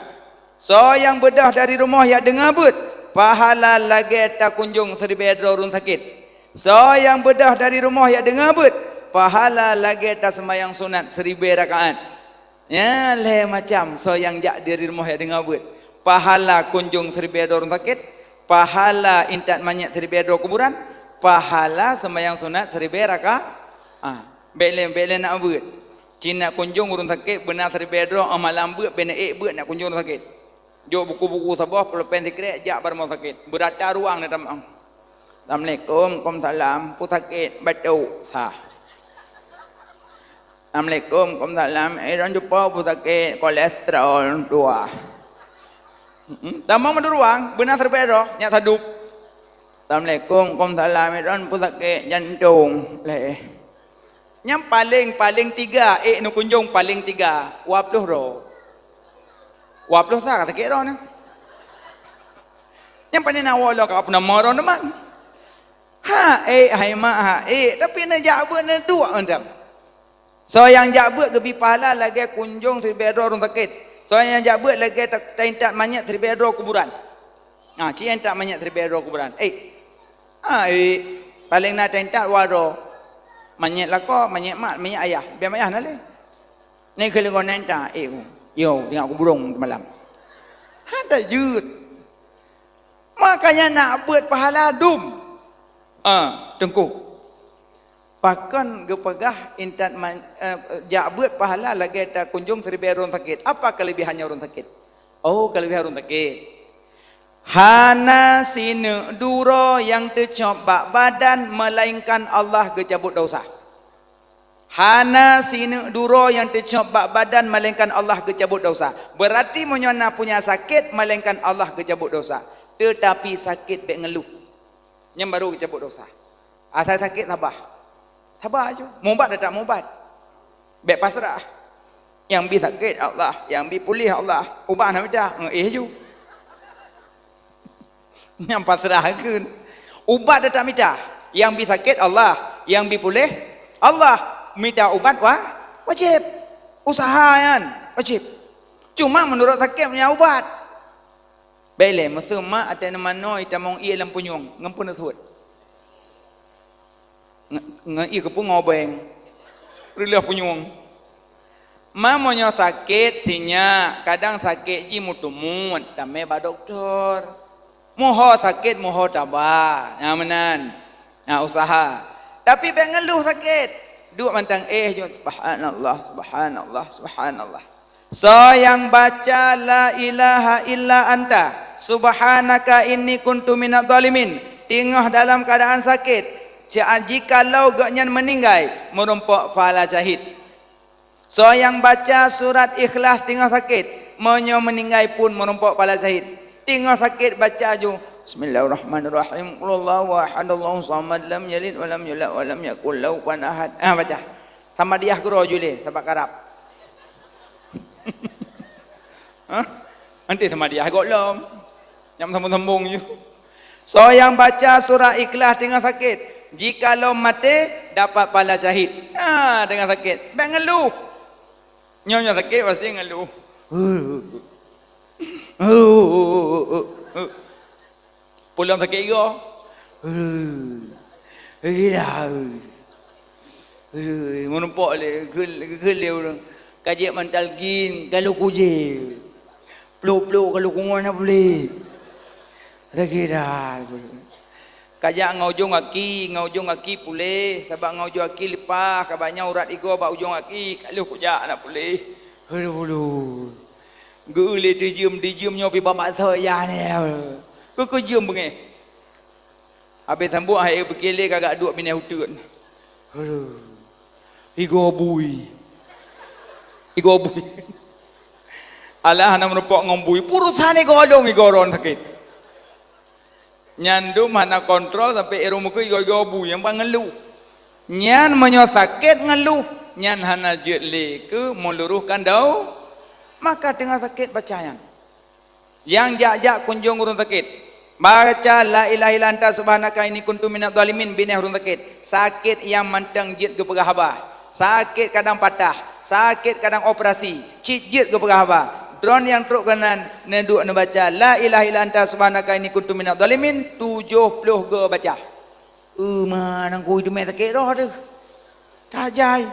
Soe nyang beudôh dari rumoh jak deungoe beuet, pahala lagée takunjong siribée droe ureuëng sakét. Soe nyang beudôh dari rumoh jak deungoe beuet, pahala lagée taseumayang sunat siribée rakaat. Nyan lhée macam soe nyang jak dari rumoh jak deungoe beuet, pahala kunjong siribée droe ureuëng sakét, pahala intat manyét siribée droe kuburan, pahala seumayang sunat siribée raka-, ah, bék lé, bék lé nak beuet. Cit nak kunjong ureuëng sakét beuna siribée droe, ah, malam beuet, bék na ék beuet nak kunjong ureuëng sakét. Jok buku-buku saboh, pulpen sikrék, jak bak rumoh sakét. Beurata ruang na tamong. Assalamualaikum, waalaikumsalam, peue sakét, batuk, sah. Assalamualaikum, waalaikumsalam. Eh, droen cupo peue sakét, kolesterol tuah. Hmm, tamong meudua ruang, beuna siribée droe, nyak sadub. Assalamualaikum, waalaikumsalam. Eh, droen peue sakét, jantong. Lé. Nyang paleng, paleng tiga, ék neukunjong paleng tiga, dua ploh droe. Dua ploh sa ka sakét droeneuh. Nyang pane na woe lom ka peunamoh droeneuh man. Ha ék, hai mak, ha ék, tapi neujak beuet neuduek mantong. Soe nyang jak beuet geubi pahala lagée kunjong siribée droe ureuëng sakét. Soe nyang jak beuet lagée ta-, taintat manyét siribée droe kuburan. Ha, ci intat manyét siribée droe kuburan. Eh, ha, eh, paleng na taintat dua droe. Manyét lakoe, manyét mak, manyét ayah. Leubeh manyét ayah na lé. Nyan keuh leugon intat, eh, yo, tinggai kuburong malam. Hana jeuet. Makanya nak beuet pahala dum. Ah, Teungku. Pakon geupeugah intat man-, eh, jak beuet pahala lagée takunjong siribée ureuëng sakét? Apa keuleubihanya ureuëng sakét? Oh, keuleubihanya ureuëng sakét. Hana sineuk duro nyang teucok bak badan, melainkan Allah geucabut dosa. Hana sineuk duro nyang teucok bak badan, melainkan Allah geucabut dosa. Berarti meunyoe na punya sakét, melainkan Allah geucabut dosa. Teutapi sakét bék ngeuluh. Nyan baru geucabut dosa. Asai sakét, sabah. Sabah aju. Mubat teutap mubat. Bék pasrah. Nyang bi sakét Allah, nyang bi puléh Allah. Ubat hana mita, ngeuéh aju. Nyang pasrah kheun. Ubat teutap mita. Nyang bi sakét Allah, nyang bi puléh Allah. Mita ubat wa-, wajéb. Usaha nyan wajéb. Cuma meunurot sakét nyan ubat. Bék lé, meuseu mak ateueh neumanoe itamong ié lam punyueng, ngon peue neusuet. Nge-, ngon ié keupeue ngobeng. Reuloh punyueng. Ma meunyoe sakét sinyak, kadang sakét jih meuteumut, tamé bak dokto. Meuho sakét, meuho taba. Nyang meunan. Nah, usaha. Tapi bék ngeuluh sakét. Duek mantong éh jeuet, "Subhanallah, subhanallah, subhanallah." Soe nyang baca la ilaha illa anta subhanaka inni kuntu minadh dhalimin teungoh dalam keuadaan sakét, ja-, jikalau gobnyan meuninggai, meurumpok pahala syahid. Soe nyang baca surat Ikhlas teungoh sakét, meunyoe meuninggai pun meurumpok pahala syahid. Teungoh sakét baca aju, "Bismillahirrahmanirrahim. Qul huwallahu ahad, Allahus samad, lam yalid walam yulad walam yakul lahu kufuwan ahad." Ah, baca. Samadiyah keudroe ju lé, sabab karab. Hah? Nanti samadiyah gohlom. Nyang sambung-sambung ju. Soe nyang baca surat Ikhlas teungoh sakét, jikalau maté, dapat pahala syahid. Ah, teungoh sakét. Bék ngeuluh. Nyoe, nyoe sakét, pasti ngeuluh. Pulang sakét igoe. Hei, dah. Hei, meurumpok lé, geukheun lé ureuëng. Ka jeuet mantal gin, ka lheueh kujé. Pluk-pluk ka lheueh kungon na puléh. Sakét dah. Ka jak ngon ujong gaki, ngon ujong gaki puléh. Sabab ngon ujong gaki leupah, ka banyak urat igoe bak ujong gaki, ka lheueh kujak na puléh. Aduh, aduh. Geu lé teujeuem, teujeuem nyoe pi bak maksot yah nyoe. Keu, keu jeuem beungéh. Habéh sambot hai peuké lé ka gak duek binéh uteuen. Aduh. Igoe bui. Igoe bui. Alah hana meurumpok ngon bui. Peurusan igoe lôn igoe droen sakét. Nyan dum hana kontrol sampai éh rumoh keu igoe-igoe bui nyang ban ngeuluh. Nyan meunyoe sakét ngeuluh, nyan hana jeuet lé keu meuluruhkan dau-, maka teungoh sakét baca nyan. Nyang jak-jak kunjong ureuëng sakét, baca la ilaha illa anta subhanaka inni kuntu minadh dhalimin binéh ureuëng sakét. Sakét nyang mantong jeuet geupeugah haba. Sakét kadang patah, sakét kadang operasi, cit jeuet geupeugah haba. Droen nyang trok keunan neuduek neubaca la ilaha illa anta subhanaka inni kuntu minadh dhalimin tujoh ploh go baca. Euma nangku teumé sakét roh teuh. Tajai.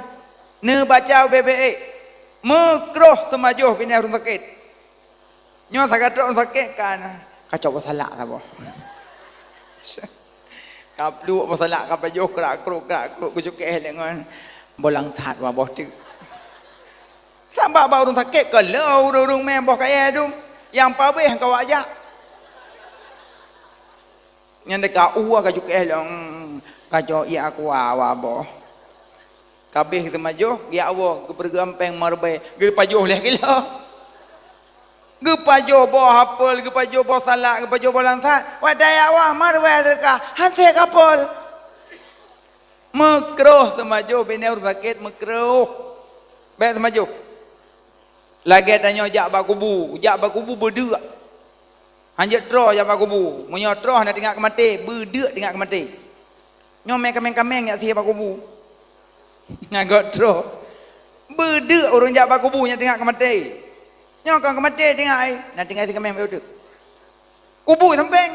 Neubaca bebek. Meukroh seumajoh binéh ureuëng sakét. Nyoe sagat trok sakét kan, kacok boh salak saboh. Ka pluek boh salak ka pajoh krak-kruk, krak-kruk geucukeh lé ngon boh langsat waboh teuk. Sabab bak ureuëng sakét ka lheueh ureuëng-ureuëng mé boh kayée dum, nyang pabéh ka wak jak. Nyan deka uwa ka cukeh long, ka cok ié aqua waboh. Kabéh teumajoh, geujak woe, geupeureugampéng marbai, geupajoh lhée kilo. Geupajoh boh apel, geupajoh boh salak, geupajoh boh langsat. Watée jak woe, marbai teuka, han sép kapol. Meukroh teumajoh, binéh ureuëng sakét meukroh. Bék teumajoh. Lagée tanyoe jak bak kubu, jak bak kubu beudeuk. Hanjeuet troh jak bak kubu. Meunyoe troh na teuingat keu maté, beudeuk teuingat keu maté. Nyoe mé kaméng-kaméng jak sie bak kubu. Nyagot troh. Beudeuk ureuëng jak bak kubu nyang teuingat keu maté. Nyoe kon keu maté teuingat ai, na tinggai sie kaméng bak uteuk. Kubu sampéng.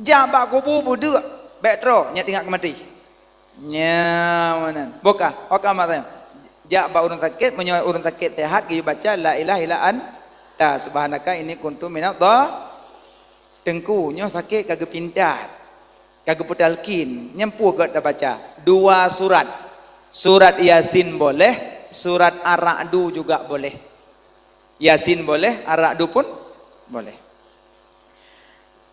Jak bak kubu beudeuk, bék troh nyang teuingat keu maté. Nyan meunan. Boh ka, oka masa. Jak bak ureuëng sakét, meunyoe ureuëng sakét seuhat, geuyue baca la ilaha illa anta subhanaka inni kuntu minadh dha-, Teungku, nyoe sakét ka geupintat. Ka geupeutalkin, nyan peue gét tabaca? Dua surat. Surat Yasin boleh, surat Ar-Ra'du juga boleh. Yasin boleh, Ar-Ra'du pun boleh.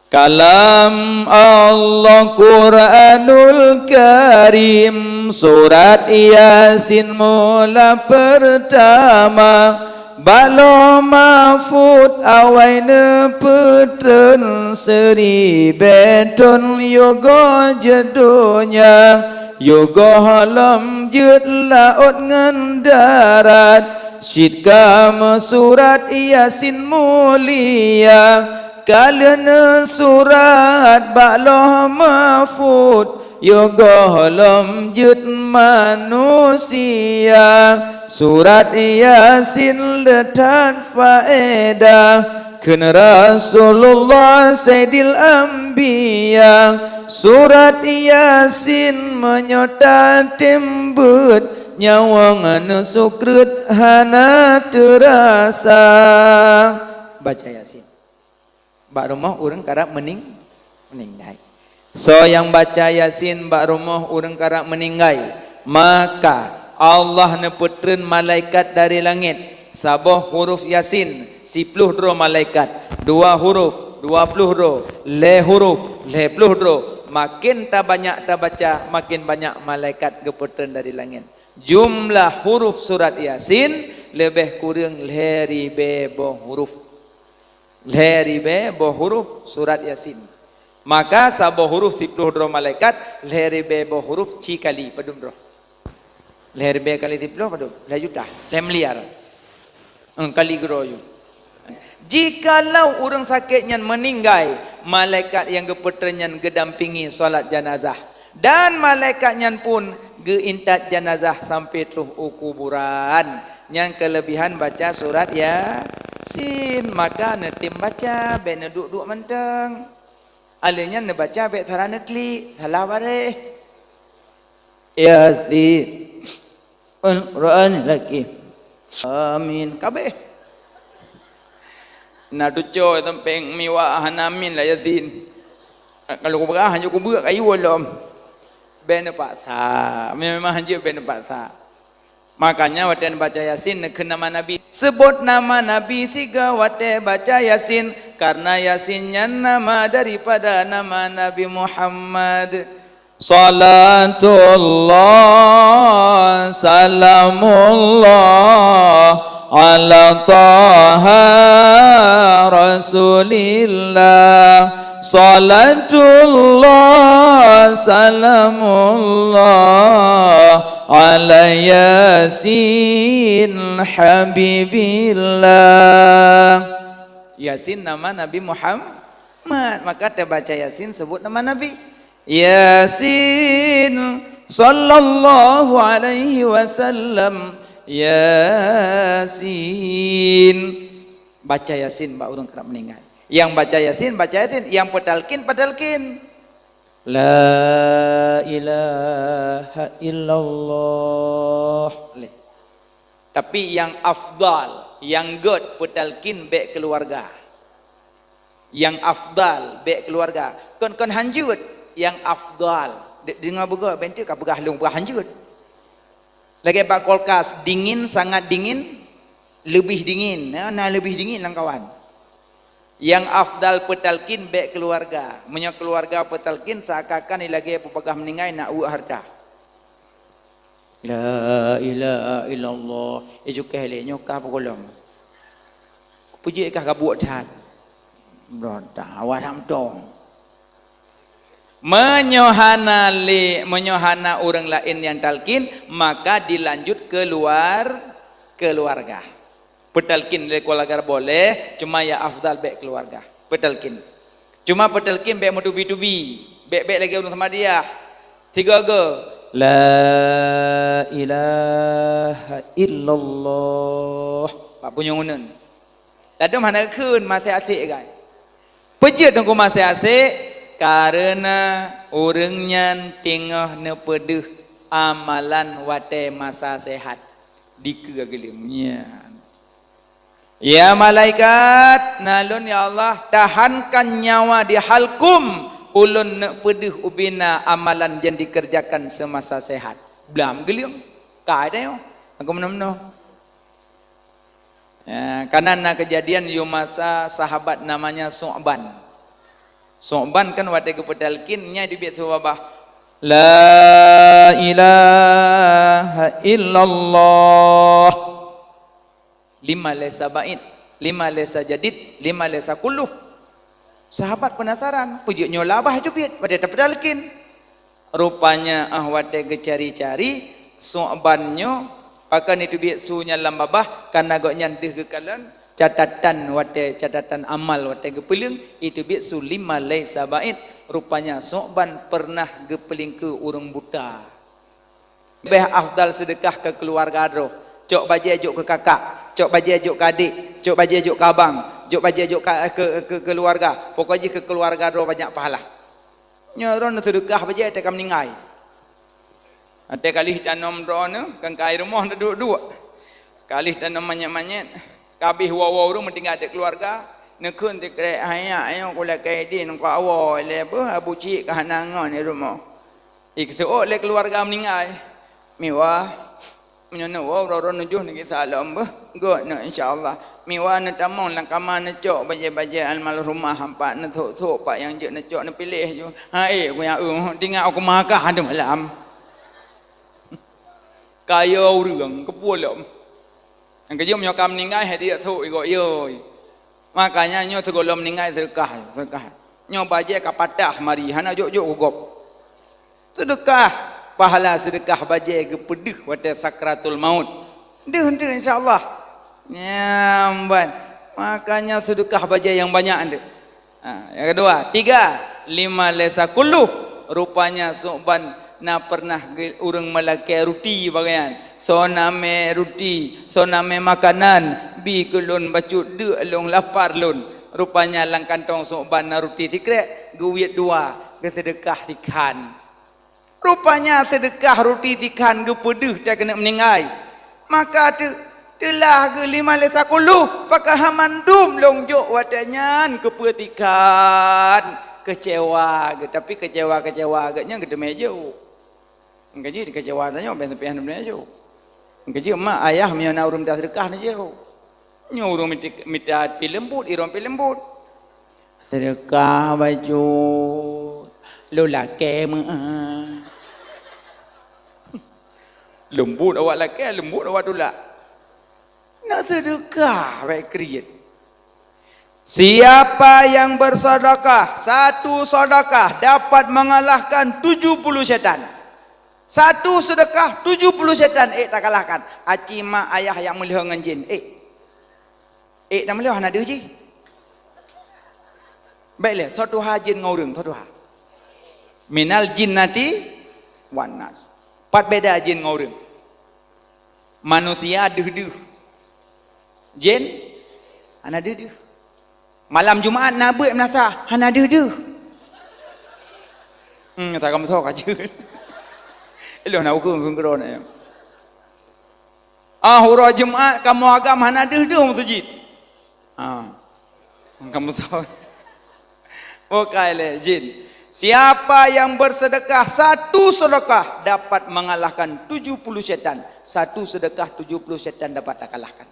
Kalam Allah Quranul Karim, surat Yasin mula pertama. Bak Lauh Mahfud awai neupeutrön, siribèe thon yôh goh jeuet donya, yôh goh lom jeuet laôt ngon darat. Cit ka meusurat Yasin mulia, ka lheueh neusurat bak Lauh Mahfud, yôh goh lom jeuet manusia. Surat Yasin le that faedah, kheun Rasulullah Saidil Anbiya. Surat Yasin meunyoe tatem beuet, nyawöng neusukreut hana teurasa. Baca Yasin bak rumoh ureuëng karab meuning-, meuninggai. Soe nyang baca Yasin bak rumoh ureuëng karab meuninggai, maka Allah neupeutrön malaikat dari langét, saboh huruf Yasin, siploh droe malaikat, dua huruf, dua ploh droe, lhée huruf, lhée ploh droe. Makin tabanyak tabaca, makin banyak malaikat geupeutrön dari langét. Jumlah huruf surat Yasin leubeh kureueng lhée ribée boh huruf. Lhée ribée boh huruf surat Yasin. Maka saboh huruf siploh droe malaikat, lhée ribée boh huruf ci kali padum droe? Lhée ribée kali siploh padum? Lhée juta, lhée miliar. Eung, kali keudroe ju. Jikalau ureuëng sakét nyan meuninggai, malaikat nyang geupeutrön nyan geudampingi salat janazah. Dan malaikat nyan pun geuintat janazah sampai troh u kuburan. Nyan keuleubihan baca surat Yasin, maka neutem baca, bék neuduek-duek mantong. Alheuh nyan neubaca bék sara neuklik, salah baréh. Yasin. Al-Quran lagi. Amin. Kabeh. Na tuco sampeng miwa hana amin la Yasin. Kalau kupeugah hana kubeuk kayu lom. Bék neupaksa. Memang hanjeuet bék neupaksa. Makanya watée baca Yasin neukheun nama Nabi. Sebut nama Nabi siga watée baca Yasin, karena Yasin nyan nama daripada nama Nabi Muhammad. Salatullah, salamullah, ala Taha Rasulillah. Salatullah, salamullah, ala Yasin Habibillah. Yasin nama Nabi Muhammad, maka tabaca Yasin sebut nama Nabi. Yasin, sallallahu alaihi wasallam. Yasin. Baca Yasin bak ureuëng karab meuninggai. Nyang baca Yasin, baca Yasin. Nyang peutalkin, peutalkin. La ilaha illallah. Leh. Tapi nyang afdal, nyang gét peutalkin bék keuluwarga. Nyang afdal bék keuluwarga. Kon, kon hanjeuet, nyang afdal. De-, deungoe beugét, bék ka peugah lôn peugah hanjeuet. Lagée bak kulkas, dingin, sangat dingin, leubeh dingin. Na, na leubeh dingin lam kawan. Nyang afdal peutalkin bék keuluwarga. Meunyoe keuluwarga peutalkin, seakan-akan lagée peubagah meuninggai na uek hareuta. La ilaha illallah. Eh, cukai lé nyoe ka peugolom. Peujeuet kah gabuek that. Bronta, awak lam tong. Meunyoe hana lé, meunyoe hana ureuëng laén nyang talkin, maka dilanjut keuluar, keuluwarga. Peutalkin lé keuluwarga boleh, cuma nyang afdal bék keuluwarga. Peutalkin. Cuma peutalkin bék meutubi-tubi, bék-bék lagée ureuëng Samadiyah. Tiga go. La ilaha illallah. Bak punyueng uneun. Ladom hana geukheun, masih asek gai. Peue jeuet teungku masih asek? Kareuna ureuëng nyan teungoh neupeudeuh amalan watée masa sehat. Dikeue geuleum nyan. Ya malaikat, na lôn ya Allah, tahankan nyawa di halkum, Ulôn neuk peudeuh ubena amalan nyang dikeureujakan seumasa sehat. Blam geulieng. Kai deh, aku meunoe-meunoe. Ya, kanan na keujadian yôh masa sahabat namanya Su'ban. Su'ban kan watée geupeutalkin, nyan teubiet su babah, "La ilaha illallah. Lima laisa ba'id, lima laisa jadid, lima laisa kulluh." Sahabat penasaran, "Peujeuet nyoe labah teubiet watée tapeutalkin?" Rupanya, ah, watée geucari-cari, Su'ban nyoe, pakon teubiet su nyan lam babah, kareuna gobnyan deuh geukalon catatan watée, catatan amal watée geupeuleueng, teubiet su lima laisa ba'id. Rupanya Su'ban pernah geupeulingkeue ureuëng buta. Leubeh afdal seudeukah keu keuluwarga droe. Cok bajée jok keu kakak, cok bajée jok keu adék, cok bajée jok keu abang, jok bajée jok ka-, keu, keu keuluwarga. Pokok jih keu keuluwarga droe banyak pahala. Nyoe droeneuh seudeukah bajée teuka meuninggai. Watée ka lheueh tanom droeneuh, kan ka i rumoh neuduek-duek. Ka lheueh tanom manyét-manyét, ka abéh woe-woe ureuëng meutinggai di keuluwarga, neukheun sikrek, "Hai nyak, nyoe kulakée idin keu awoe lé beuh, abu cik ka hana ngon di rumoh." Ikeusuok lé keuluwarga meuninggai. Miwa, meunyoe neuwoe uroe-uroe neujoh neugisa lom beuh, gét neuh insya Allah. Miwa neutamong lam kama neucok bajée-bajée almarhumah, ampat neusok-sok pat nyang jeuet neucok neupiléh ju. Hai, ku nyang eu, tinggai ku makah teumalam. Kaya ureuëng, keupeue lom. Nyang keujeuet meunyoe ka meuninggai, hai diyak sôk igoe yôi. Makanya nyoe sigohlom meuninggai seudeukah, seudeukah. Nyoe bajée ka patah mari, hana jok-jok keu gob. Seudeukah, pahala seudeukah bajée geupeudeuh watée sakratul maut. Deuh eunteuk insya Allah. Nyan ban. Makanya seudeukah bajée nyang banyak eunteuk. Ha, nyang keudua, tiga, lima laisa kulluh. Rupanya Su'ban na pernah ge-, ureuëng meulakée ruti bagian. Soe namé ruti, soe namé makanan, bi keu lôn bacut deuk lôn lapar lôn. Rupanya lam kantong Su'ban na ruti sikrek, geuwiet dua, geuseudeukah sikhan. Rupanya seudeukah ruti sikhan geupeudeuh teuh keuneuk meuninggai. Maka teu-, teulah geuh lima laisa kulluh, pakon hana mandum lôn jok watée nyan keupeue sikhan. Keucewa geuh, tapi keucewa-keucewa geuh nyan geuteumé jok. Engkajih dikeucewa tanyoe, ben sampoe hana jok. Engkajih mak ayah meunyoe na ureuëng mita seudeukah neujok. Nyoe ureuëng mita, mita pi leumbut, irong pi leumbut. Seudeukah bacut, lôn lakée meu'ah. Leumbut awak lakée, leumbut awak tulak. Nak seudeukah baik kriet. Siapa yang bersedekah, satu sedekah dapat mengalahkan tujuh puluh setan. Satu sedekah, tujuh puluh setan ék takalahkan. Aci mak ayah nyang meuleuho ngon jin, ék. Ék na meuleuh hana deuh jih. Baik lé, soe tuha jin ngon ureuëng, soe tuha. Minal jinnati wan nas. Pat beda jin ngon ureuëng. Manusia deuh-deuh. Jin hana deuh-deuh. Malam Jumat na beuet meunasah, hana deuh-deuh. Hmm, nyata kamoe soe ka jeuet. Ilôn na ukeue keudroe nyan. Ah, uroe Jumat kamoe agam hana deuh-deuh meuseujid. Ah. Kamoe soe. Bukai lé jin. Siapa yang bersedekah satu sedekah dapat mengalahkan tujuh puluh setan. Satu sedekah tujuh puluh setan dapat takalahkan.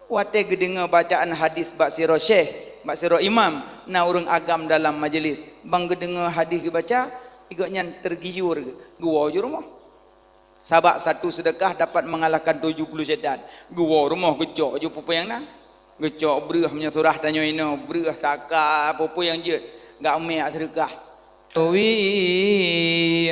Watée geudeungoe bacaan hadis bak sidroe syekh, bak sidroe imam, na ureuëng agam dalam majeulis. Ban geudeungoe hadis geubaca, gobnyan teugiur geuwoe ju rumoh. Sabab satu seudeukah dapat mengalahkan tujuh puluh syaitan. Geuwoe rumoh geucok ju peue-peue nyang na. Geucok breueh meunyoe surah tanyoe inoe, breueh saka, peue-peue nyang jeuet, gak umiek seudeukah. Ui.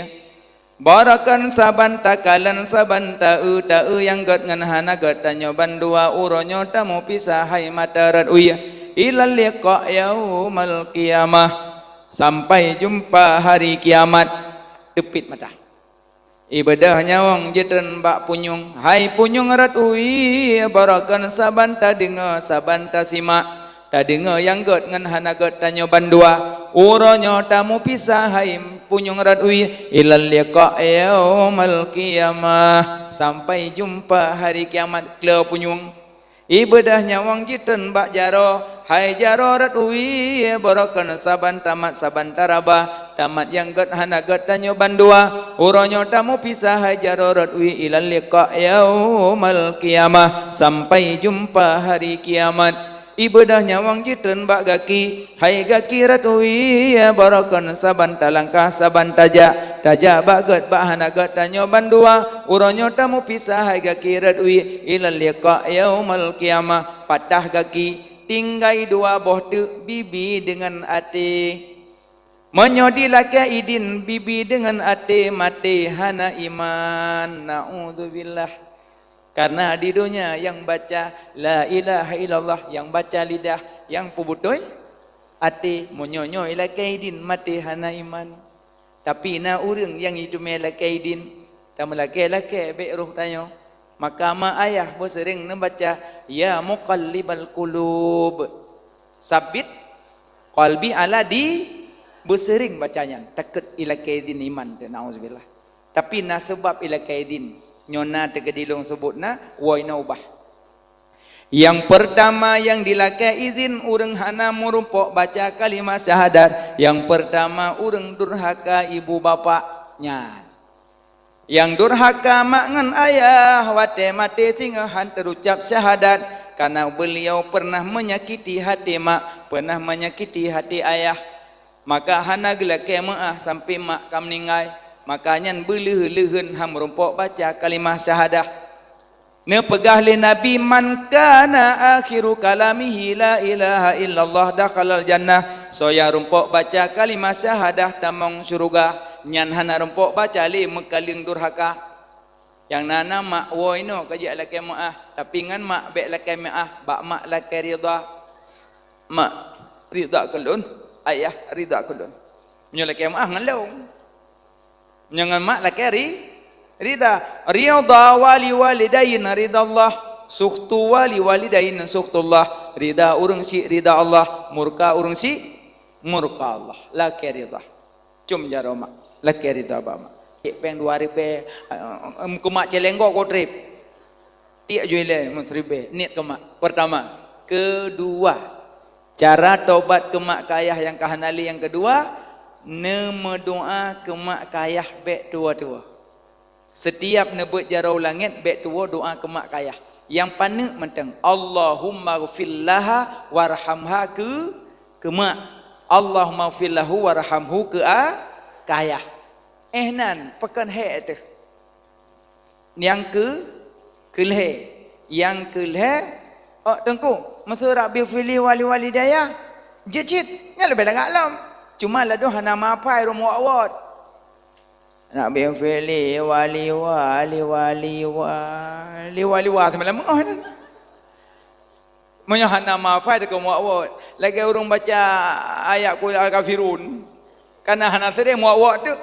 Barakan saban takalon saban taeu-taeu nyang gét ngon hana gét tanyoe bandua uroe nyoe tamupisah hai mata rot ui. Ilal liqa yaumal qiyamah. Sampai jumpa hari kiamat. Teupit mata. Ibeudôh nyawöng jitreun bak punyueng, hai punyueng rot ui, barakan saban tadeungoe, saban tasimak, tadeungoe nyang gét ngon hana gét tanyoe bandua. Uroe nyoe tamupisah hai punyueng rot ui, ilal liqa yaumal qiyamah, sampai jumpa hari kiamat klo punyueng. Ibeudôh nyawöng jitreun bak jaroe, Hai jaroe rot wie, barokon saban tamat saban taraba, tamat nyang gét hana gét tanyoe bandua. Uroe nyoe tameupisah hai jaroe rot wie, ilal liqa yaumal qiyamah, sampai jumpa hari kiamat. Ibadah nyawöng jitreun bak gaki, hai gaki rot wie, barokon saban talangkah saban tajak, tajak bak gét bak hana gét tanyoe bandua. Uroe nyoe tameupisah hai gaki rot wie, ilal liqa yaumal qiyamah, patah gaki, tinggai dua boh teuk, bibi deungon até. Meunyoe dilakée idin bibi deungon até, maté hana iman. Naudzubillah. Karena di donya nyang baca la ilaha illallah, nyang baca lidah, nyang peubeutôi até, meunyoe nyoe ilakée idin, maté hana iman. Tapi na ureuëng nyang jiteumé lakée idin, tameulakée-lakée bék roh tanyoe. Maka mak ayah beuseuréng neubaca, "Ya muqallibal qulub, sabbit qalbi ala di," beuseuréng baca nyan, takot ilakée idin iman teuh, naudzubillah. Tapi na seubab ilakée idin, nyoe na teukeudi lôn seubut na, woe inoe ubah. Nyang peurtama nyang dilakée idin ureuëng hana meurumpok baca kalimah syahadat, nyang peurtama ureuëng durhaka ibu bapak nyan. Nyang durhaka mak ngon ayah watée maté singoh han teurucab syahadat, karena beuliau pernah menyakiti hati mak, pernah menyakiti hati ayah. Maka hana geulakée meuáh sampai mak ka meuninggai, maka nyan beuleuh-leuheun han meurumpok baca kalimah syahadah. Neupeugah lé Nabi, "Man kana akhiru kalamihi la ilaha illallah dakhalal jannah." Soe nyang rumpok baca kalimah syahadah tamong syeuruga, nyan hana rumpok baca lé meukaleueng durhaka. Nyang na, na mak woe inoe ka jeuet lakée meuáh, tapi ngon mak bék lakée meuáh, bak mak lakée ridha. "Mak, ridha keu lôn, ayah ridha keu lôn." Meunyoe lakée meuáh ngon lôn. Nyan ngon mak lakée ri-, ridha. Ridha wali walidain ridha Allah, sukhtu wali walidain sukhtullah. Ridha ureuëng syik ridha Allah, murka ureuëng syik murka Allah. Lakée ridha. Cum jaroe mak, lakée ridha bak mak. Cek péng dua ribée, eh, em, keu mak céléng goe treb. Tiek ju ilée meusiribée, niet keu mak. Peurtama. Keudua, cara tobat keu mak keu ayah nyang ka hana lé nyang keudua, neumeudoá keu mak keu ayah bék tuwoe-tuwoe. Seutiap neubeuet jaroe u langét bék tuwoe doá keu mak keu ayah. Nyang paneuk mantong, "Allahummaghfir laha warhamha," keu, keu mak. "Allahummaghfir lahu warhamhu," keu a, keu ayah. Eh nan, pakon hék teuh. Nyang keu, keu lhée. Nyang keu lhée, "Oh, Teungku, meuseu Rabbi fili wali walidaya." Jeuet cit, nyan leubeh lagak lom. Cuma ladôm hana meuhafai rumoh awot. "Rabbi fili wali wali wali wali wali wa," seumalam meungoh nyan. Meunyoe hana meuhafai teuka muak-wot, lagée ureuëng baca ayat Qul Al-Kafirun, kana hana seuréng muak-wot teuk.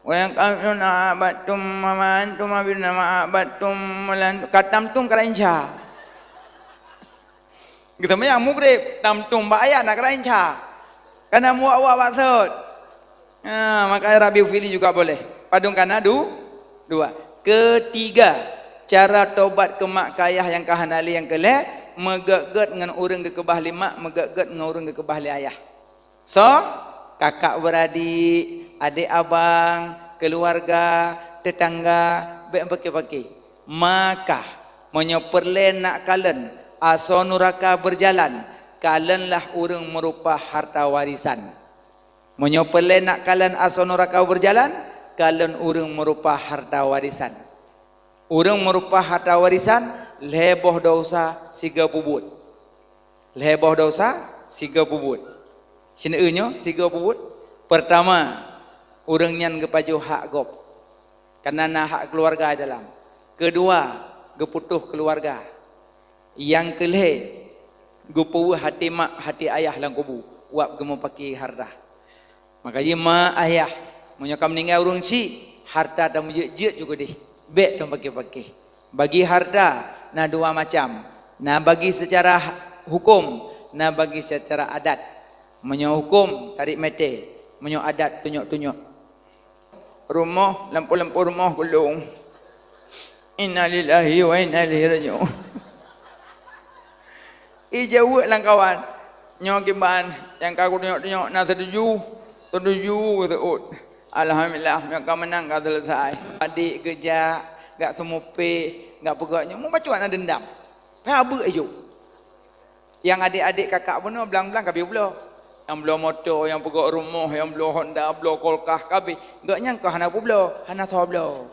"Wa in aqamtum ma antum abiduna ma aqamtum," ka tam tum ka rainca. Geuseumayang mugreb, tam tum bak ayat na ka rainca. Kana muak-wot bak sot. Ha, maka Rabbi fili juga boleh. Padum kana du-, dua. Ketiga, cara tobat keu mak keu ayah nyang ka hana lé nyang keu lhée, meugét-gét ngon ureuëng geukeubah lé mak, meugét-gét ngon ureuëng geukeubah lé ayah. So, kakak beradik, adik abang, keuluwarga, teutangga, bék paké-paké. Maka, meunyoe peureulée nak kalon asoe nuraka beujalan, kalonlah ureuëng meurupa harta warisan. Meunyoe peureulée nak kalon asoe nuraka beujalan, kalon ureuëng meurupa harta warisan. Ureuëng meurupa harta warisan, lhée boh desya sigoe peubuet. Lhée boh desya sigoe peubuet. Sineuk nyoe sigoe peubuet. Peurtama, ureuëng nyan geupajoh hak gob. Kana na hak keuluwarga dalam. Keudua, geuputoh keuluwarga. Nyang keu lhée, geupeuweueh até mak, até ayah lam kubu, wab geumeupaké hareuta. Maka jih mak ayah, meunyoe ka meuninggai ureuëng chik, hareuta tameujeuet-jeuet ju keudeh, bék tapaké-paké. Bagi hareuta na dua macam, na bagi seucara huköm, na bagi seucara adat. Meunyoe huköm, tarék meuté, meunyoe adat, tunyok-tunyok. Rumoh, lampôh-lampôh rumoh gulong. Innalillahi wa inna ilaihi raji'un. Ijaweueb lam kawan. Nyoe kiban nyang ka kutunyok-tunyok na seutuju, seutuju seuôt. Alhamdulillah, nyoe ka meunang ka seuleusai. Adik geujak, gak seumupéh, gak peugah nyoe, mubacut na deundam. Payah beuk aju. Nyang adik-adik kakak bunoe blang-blang ka bie bloe. Nyang bloe moto, nyang peugah rumoh, nyang bloe Honda, bloe kulkas ka bie. Gobnyan ka hana peubloe, hana soe bloe.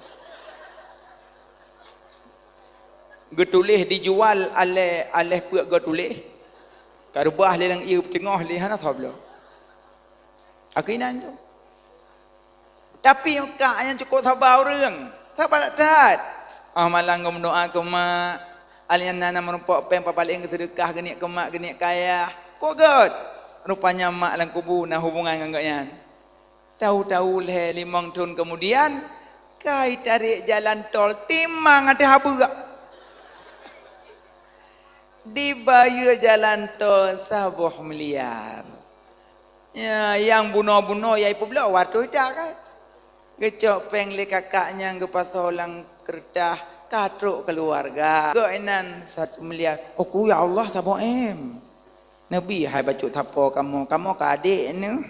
Geutuléh dijual alé, alé peuet geutuléh. Ka reubah lé lam ié peuteungoh lé hana soe bloe. Akeuinan tu. Tapi kak nyan cukôp saba ureuëng. Saba that-that. Ah, malam geumeudoá keu mak. Alèh nyan na meurumpok péng papaléng geuseudeukah geuniet keu mak, geuniet keu ayah. Kok gét? Rupanya mak lam kubu na hubungan ngon gobnyan. Tahu-tahu lhèe limong thon keumudian, ka itarek jalan tol timang ateueh abeuk. Dibayeue jalan tol saboh miliar. Ya, nyang bunoe-bunoe ya ipeubloe watèe ita kan. Geucok péng lé kakak nyan geupasoe lam keureutah, ka trok keuluwarga. Geuh inan satu miliar. Oku ya Allah saboh M. Neubi hai bacut sapo kamoe, kamoe ka adek neuh.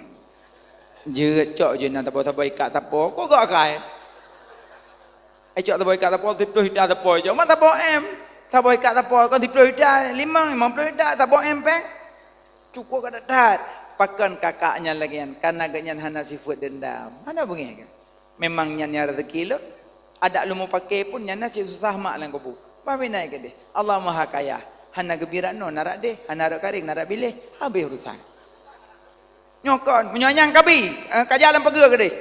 Jeuet cok jeuet na sapo-sapo ikat sapo. Kok gak kai? Ai cok sapo ikat sapo, siploh juta sapo cok. Mat sapo M. Sapo ikat sapo kon siploh juta, limong, limong ploh juta, sapo M péng. Cukôp ka that-that. Pakon kakak nyan lagèe nyan? Karena geuh nyan hana sifeuet deundam. Hana beungèh kan? Memang nyan nyang rezeki lôn. Adak lôn meupaké pun nyan na cit susah mak lam kubu. Bah bina keudeh. Allah Maha Kaya. Hana geubi rot noe na rot deh, hana rot karéng na rot biléh. Habéh urusan. Nyoe kon, meunyoe nyang kabi, eh, ka jalan pageue keudeh.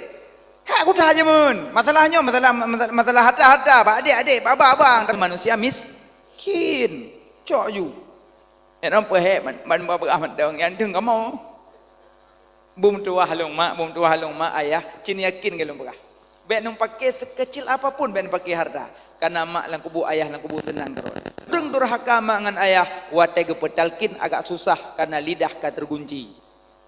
Hak kuta jameun. Masalah nyoe, masalah, masalah, masalah harta-harta, bak adek-adek, bak abang-abang. Tapi manusia miskin. Cok ju. Nyan peuhek man, man beurah mantong, nyan deueng kamoe. Bum tuwah lôn mak, bum tuwah lôn mak, ayah, cit yakin keu lôn peugah. Bèk neupaké sekecil apapun, bèk neupaké harta. Karena mak lam kubu, ayah lam kubu seunang keudroe. Ureueng durhaka mak ngon ayah, watèe geupeutalkin agak susah karena lidah ka tergunci.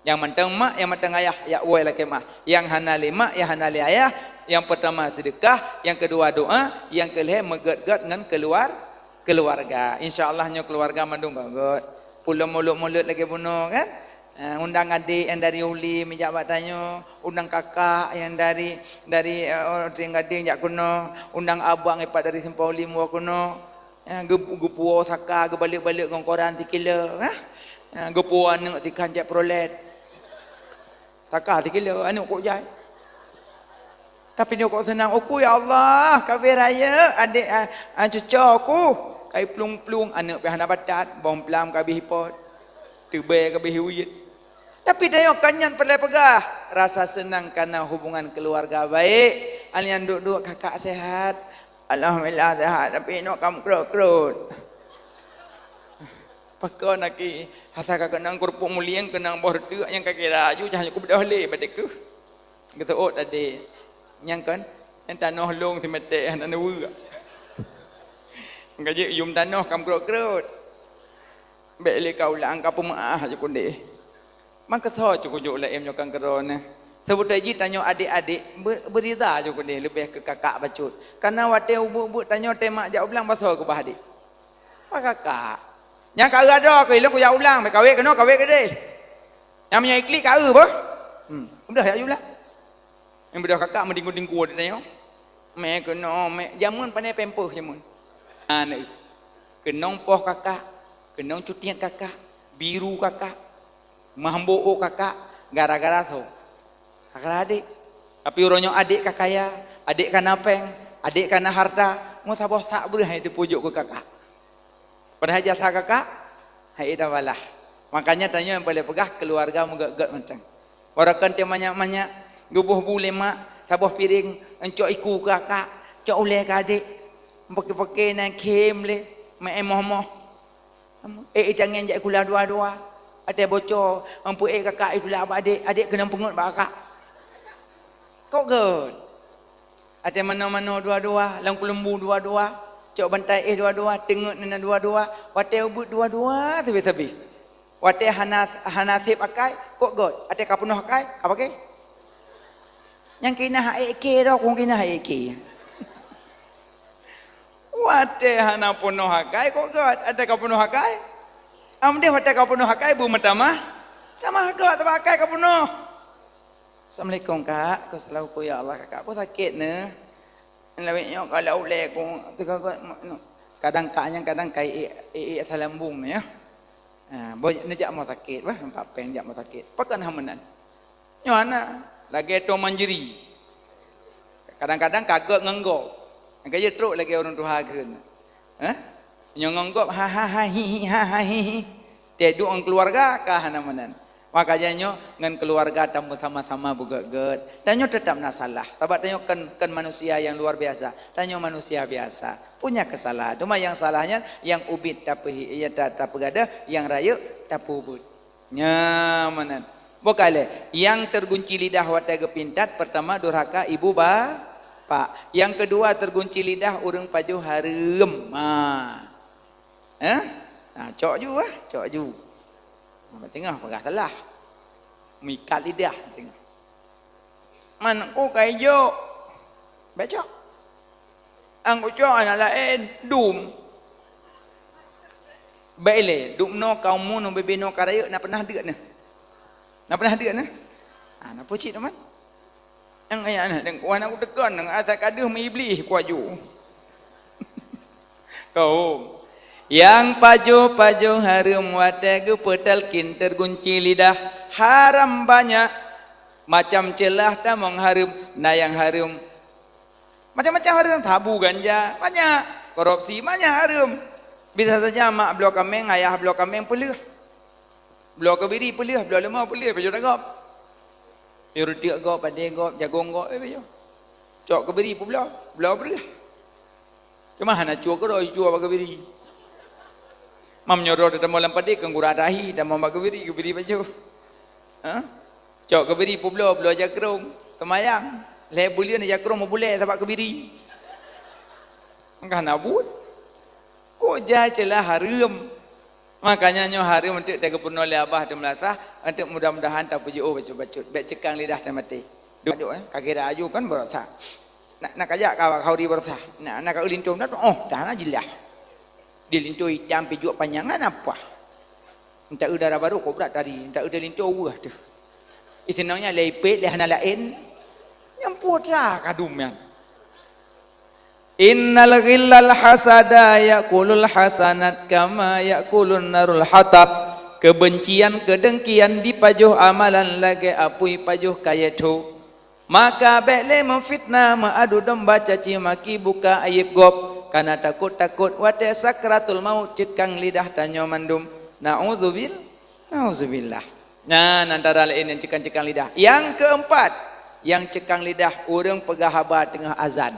Nyang mantong mak, nyang mantong ayah, jak woe lakèe meu'ah. Nyang hana lé mak, nyang hana lé ayah, nyang peutama seudeukah, nyang keudua doa, nyang keulhèe meugèt-gèt ngon keuluar-, keuluwarga. Insya Allah nyoe keuluwarga mandum gèt-gèt. Pulom mulod-mulod lagèe bunoe kan. Eh, undang adek nyang dari Ulim jak bak tanyoe, undang kakak nyang dari, dari, eh, Trienggadeng jak keunoe, undang abang ipat dari Simpang Ulim woe keunoe. Eh, geu-, geupuwoe saka, geubalek-balek ngon koran sikilo, eh. Eh, geupuwoe aneuk sikhan cek prolet. Saka sikilo, aneuk kok jai. Tapi nyoe kok seunang, "Oku, ya Allah, ka bèh rayeuk adek, ah, ah, cuco ku." Ka iplueng-plueng, aneuk pih hana batat, bông plam ka bèh ipot. Teubèe ka bèh iuet. Tapi tanyoe ka nyan peureulèe peugah, rasa seunang karena hubungan keuluwarga baik. Alèh nyan duek-duek kakak sehat. Alhamdulillah sehat, tapi inong ka meukrot-krot. Pakon aki, asa ka keunong keurupuk mulieng, keunong boh reuteuek nyang ka kira aju, jah nyoe kubeudôh lé bak dikeue. Geuseuôt tadi. Nyang kon, nyang tanoh lông simetek hana neuweuek. Gaji yum tanoh ka meukrot-krot. Bèk lé ka ulang ka peumeu'ah ju kudeh. Mangkeushoe cukujok laén nyoe kan keudroe neh. Seubeutôi jih tanyoe adek-adek be-, beurida ju kudeh leubeh keu kakak bacut. Kareuna watèe ubeut-ubeut tanyoe teuh mak jak u blang, bah soe keubah adek? Bah kakak. Nyang ka eu adoe keu ilôn kujak u blang, meukawen keunoe kawen keudeh. Nyang meunyoe iklik ka eu beuh. Hmm, udah jak u blang. Nyang beudôh kakak meudingku-dingku di tanyoe. Mè keunoe, mè. Jameun pane pampers jameun. Aneuk. Keunong poh kakak, keunong cutiet kakak, biru kakak, meuhambo ôk kakak, gara-gara soe? Gara-gara adek. Tapi uroe nyoe adek ka kaya, adek ka na pèng, adek ka na harta, meusaboh sak breuh hai teupujok keu kakak. Padahai jasa kakak hai tabalah. Makanya tanyoe nyang paleng peugah keuluwarga meugèt-gèt mantong. Baroekon teuh manyak-manyak geuboh bu lé mak, saboh piréng, encok iku keu kakak, cok ulèe keu adek. Pake-pake na khém lé, meu'èn moh-moh. Ék itangén jak sikula dua-dua. Watèe boco, ampôn ék kakak itulak bak adek, adek keunong peungeut bak kakak. Kok gèt? Watèe manoe-manoe dua-dua, lam keuleumbu dua-dua, cok bantai éh dua-dua, teungeut nyan dua-dua, watèe ubeut dua-dua sabe-sabe. Watèe hana, hana sép akai, kok gèt? Watèe ka peunoh akai, ka paké. Nyang kina ha ék ké dah, kong kina ha ék ké. Watèe hana peunoh akai, kok gèt? Watèe ka peunoh akai, Am deh watèe ka peunoh akai bu meutamah. Tamah gak teubak akai ka peunoh. "Assalamualaikum, Kak." "Assalamualaikum, ya Allah, Kakak. Peue sakét neuh?" "Lawét nyoe ka lawét lé ku teuka." Kadang Kak nyan kadang kai ék, ék, ék salam bung ya. Ha, boh neujak mo sakét bah, nampak péng jak mo sakét. Pakon hana meunan. Nyoe hana, lagèe tueng manjeri. Kadang-kadang ka gèt ngon gob. Nyang ka jeuet trok lagèe ureueng tuha kheun. Hah? Nyoe ngon gob, ha, ha, ha, hi, hi, ha, ha, hi, hi. Teuduek ngon keuluwarga ka hana meunan. Makanya nyoe ngon keuluwarga tameusama-sama beugèt-gèt. Tanyoe teutap na salah. Sabab tanyoe kon, kon manusia nyang luar biasa. Tanyoe manusia biasa. Punya kesalahan. Cuma nyang salah nyan, nyang ubit tapeuhi-, ya, ta-, tapeugadôh, nyang rayeuk tapeubuet. Nyan meunan. Bukai lé, nyang teugunci lidah watèe geupintat, peurtama durhaka ibu ba-, pak. Nyang keudua teugunci lidah ureueng pajoh hareuem. Ha. Eh? Ha, cok ju ah, cok ju. Teungoh peugah salah. Meuikat lidah teungoh. Man ku ka ijok. Bèk cok. Anggô cok hana laén, dum. Bèk ilée, dum noe ka umu, noe bebe noe ka rayeuk, na peunah deuek neuh. Na peunah deuek neuh. Ah, na peue cit teuma? Nyang ayah na dengkuan aku tekan, asai ka deuh meuiblih kuaju. Kaum. Nyang pajoh-pajoh hareuem watèe geupeutalkin teugunci lidah, haram banyak. Macam ceulah tamong hareuem, na nyang hareuem Macam-macam hareuem, sabu ganja, banyak. Korupsi, banyak hareuem. Bisa saja mak bloe kaméng, ayah bloe kaméng peuleueh. Bloe keubiri peuleueh, bloe leumô peuleueh, pajoh lam gob. Pajoh reuteuek gob, padé gob, jagong gob, eh, pajoh. Cok keubiri peubloe, bloe beureueh. Cuma hana cue keudroe, cue bak keubiri. Mam nyoe droe teutamong lam padé, keu gura tahi, tamong bak keubiri, keubiri pajoh. Ha? Cok keubiri peubloe, bloe jakrong, seumayang. Lhèe buleuen jakrong meubulée sabab keubiri. Maka hana buet. Kok jai ceulah hareuem. Makanya nyoe hareuem eunteuk teugeupeurunoe lé abah teuh meulasah, eunteuk mudah-mudahan tapeujiôh bacut-bacut. Bèk ceukang lidah teuh maté. Duek, duek, eh, ka kira aju kan baroesa. Nak, nak kajak ka khauri baroesa. Nak, nak ka eu linto, oh, dah na jeulaih. Di linto itam pijuek panyang, hana apa. Entah eu dara barô kobra tari, entah eu linto weueh teuh. Iseunang nyan lé ipét, lé hana laén. Nyang putra kadum nyan. Innal ghillal hasada ya'kulul hasanat kama ya'kulun narul hatab. Kebencian, kedengkian dipajoh amalan lagèe apui pajoh kayèe tho. Maka bèk lé meufitnah, meuadu domba caci maki, buka aieb gob, kana takot-takot watèe sakratul maut ceukang lidah tanyoe mandum. Na'udzubil-, na'udzubillah. Nyan antara laén nyang ceukang-ceukang lidah. Nyang keumpat, nyang ceukang lidah ureueng peugah haba teungoh azan.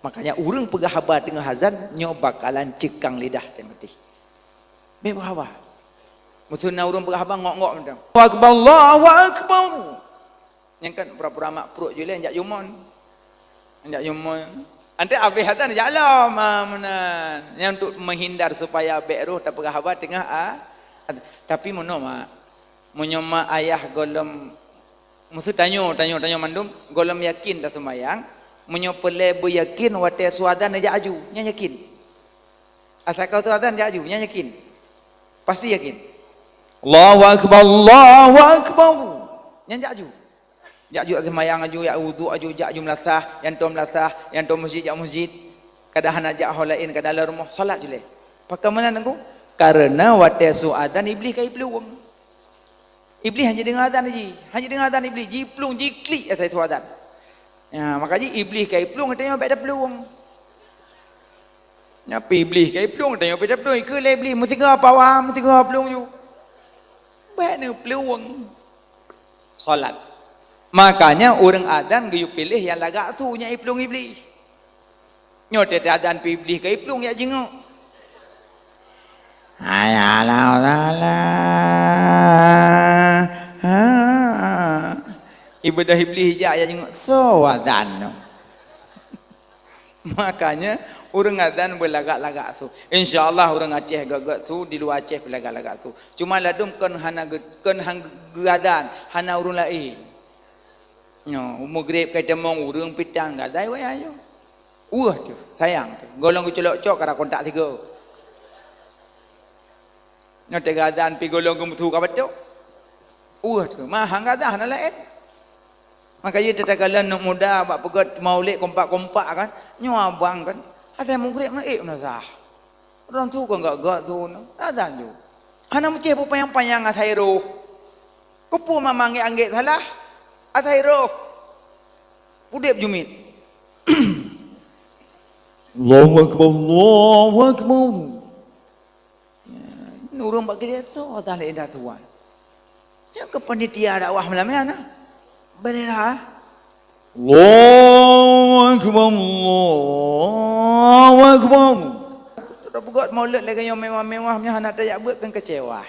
Makanya ureueng peugah haba teungoh azan nyoe bakalan ceukang lidah teuh maté. Bèk peugah haba. Meuseu na ureueng peugah haba ngok-ngok mantong. Allahu akbar, Allahu akbar. Nyan kan pura-pura mak pruet ju lé jak jumon. Jak jumon. Ante abéh azan jak lom, ah, meunan. Nyan untuk menghindar supaya bèk roh tapeugah haba teungoh a-, tapi meunoe mak. Meunyoe mak ayah gohlom, meuseu tanyoe, tanyoe, tanyoe mandum, gohlom yakin taseumayang, meunyoe peureulèe beuyakin watèe su azan jak aju, nyan yakin. Asai ka su azan jak aju, nyan yakin. Pasti yakin. Allahu akbar, Allahu akbar. Nyan jak aju. Jak aju seumayang aju, jak wudhu aju, jak aju meulasah, nyang tom meulasah, nyang tom meuseujid jak meuseujid. Kadang hana jak ho laén, kadang lam rumoh, salat ju lé. Pakon meunan Teungku? Karena watèe su azan Iblih ka jiplueng. Iblih hana jideungoe azan jih, hana jideungoe azan Iblih, jiplueng, jiklik asai su azan. Ya, maka jih Iblih ka jiplueng, geutanyoe bèk taplueng. Nyan pih Iblih ka jiplueng, geutanyoe bèk taplueng, ikheun lé Iblih, meusigoe pawa, meusigoe plueng ju. Bèk neuplueng. Salat. Makanya ureueng azan geuyue piléh nyang lagak su nyang jiplueng Iblih. Nyoe teuh azan pih Iblih ka jiplueng jak jingok. Hayya 'alas shalah. Ha. Ibadah Iblih jak, jak jingok. Soe azan nyoe? Makanya ureueng azan beulagak-lagak su. Insya Allah ureueng Aceh gèt-gèt su, di luwa Aceh beulagak-lagak su. Cuma ladôm kon hana ge-, kon han geuazan, hana ureueng laén. Nyoe, meugreb ka tamong ureueng pitan gadai wayah nyoe. Weueh teuh, sayang teuh. Gohlom geuculok cok kara kontak sigoe. Nyoe teuga azan pih gohlom geumeusu ka bacut. Weueh teuma hang ka azan hana laén. Maka jih teuka lôn aneuk muda bak peugét maulid kompak-kompak kan. Nyoe abang kan. Asai mugreb na ék meunasah. Ureueng su kon gak-gak su na. Azan ju. Hana meucéh peupanyang-panyang asai roh. Keupeue mama anggét-anggét salah? Asai roh. Udeb jumiet. Allahu Akbar, Allahu Akbar. Ureueng bak geudeh soe dah lé dah tuan. Cakap panitia dakwah malam nyan nah. Bendera. Allahu Akbar, Allahu Akbar. Sudah peugét maulid lagèe nyoe mewah-mewah, nyoe hana tajak beuet kan kecewa.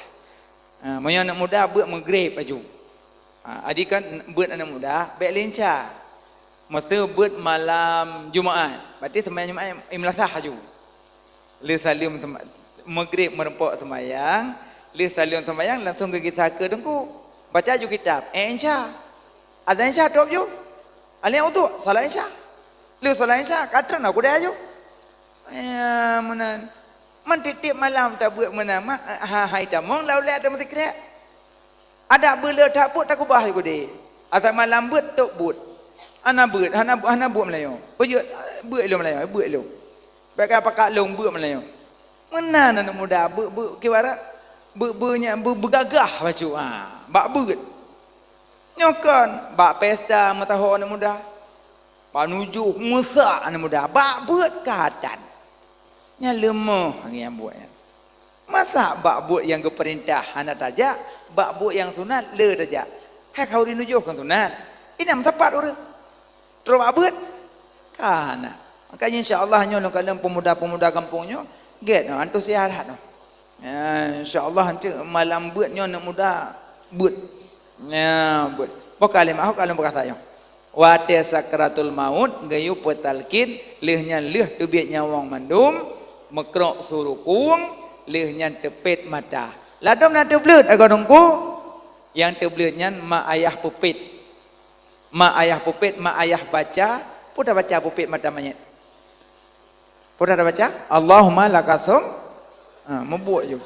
Ha, meunyoe aneuk muda beuet mugreb laju. Ha, adi kan beuet aneuk muda, bèk lincah. Masa beuet malam Jumaat, berarti seumayang Jumaat imlasah laju. Lheueh saleuem sema-, mugreb meureumpok seumayang, lheueh saleuem seumayang langsung geugisa keu teungku. Baca ju kitab, eh, insya. Azan insya top ju. Alèh uduk, salat insya. Lheueh salat insya, ka treun aku deh aju. Ya, meunan. Man tiep-tiep malam tabeuet meunan, ma-, ha-, hai tamong lam ulèe ateueh meusikrek. Adak beu le that buet takubah ju keudeh. Asai malam beuet, top buet. Hana beuet, hana, hana buet meulayeue. Peujeuet, beuet ilôn meulayeue, beuet ilôn. Bèk ka pakat lôn beuet meulayeue. Meunan aneuk muda, beuet, beuet, kibarat beuet, beuet nyan, beuet, beugagah bacut, ha, bak beuet. Nyoe kon, bak pesta meusaho aneuk muda. Bak nujoh meusak aneuk muda, bak beuet ka that. Nyan leumoh lagèe nyang buet nyan. Masa bak buet nyang geupeurintah hana tajak, bak buet nyang sunat le tajak? Hai khauri nujoh kon sunat. Inan meusapat ureueng. Trok bak beuet? Ka hana. Makanya insya Allah nyoe lôn kalon pemuda-pemuda gampông nyoe, gèt nyoe, antusias that nyoe. Ya, insya Allah, encik malam beuet nyoe aneuk muda beuet. Ya, beuet. Boh kalimah, boh kalimah beukasa nyoe. Watèe sakaratul maut, geuyue peutalkin, lheueh nyan lheueh teubiet nyawöng mandum, meukrok su rukung, lheueh nyan teupet mata. Ladôm na teubleuet, agoe teungku? Nyang teubleuet nyan mak ayah peupet. Mak ayah peupet, mak ayah baca, peue tabaca peupet mata manyét? Peue tabaca? Allahumma lakasum. Ha, meubuet ju.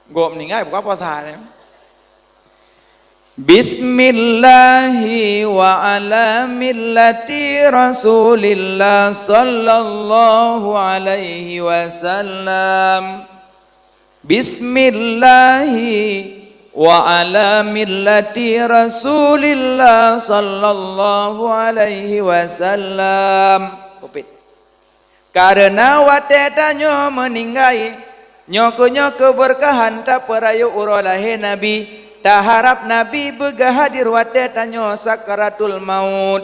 Gob meuninggai buka puasa ni. Bismillahi wa ala millati Rasulillah sallallahu alaihi wasallam. Bismillahi wa ala millati Rasulillah sallallahu alaihi wasallam. Pupit. Kareuna watèe tanyoe meuninggai, nyoe keuh nyoe keubeurkahan tapeurayeuk uroe lahé Nabi, taharab Nabi beugeuhadir watèe tanyoe sakaratul maut.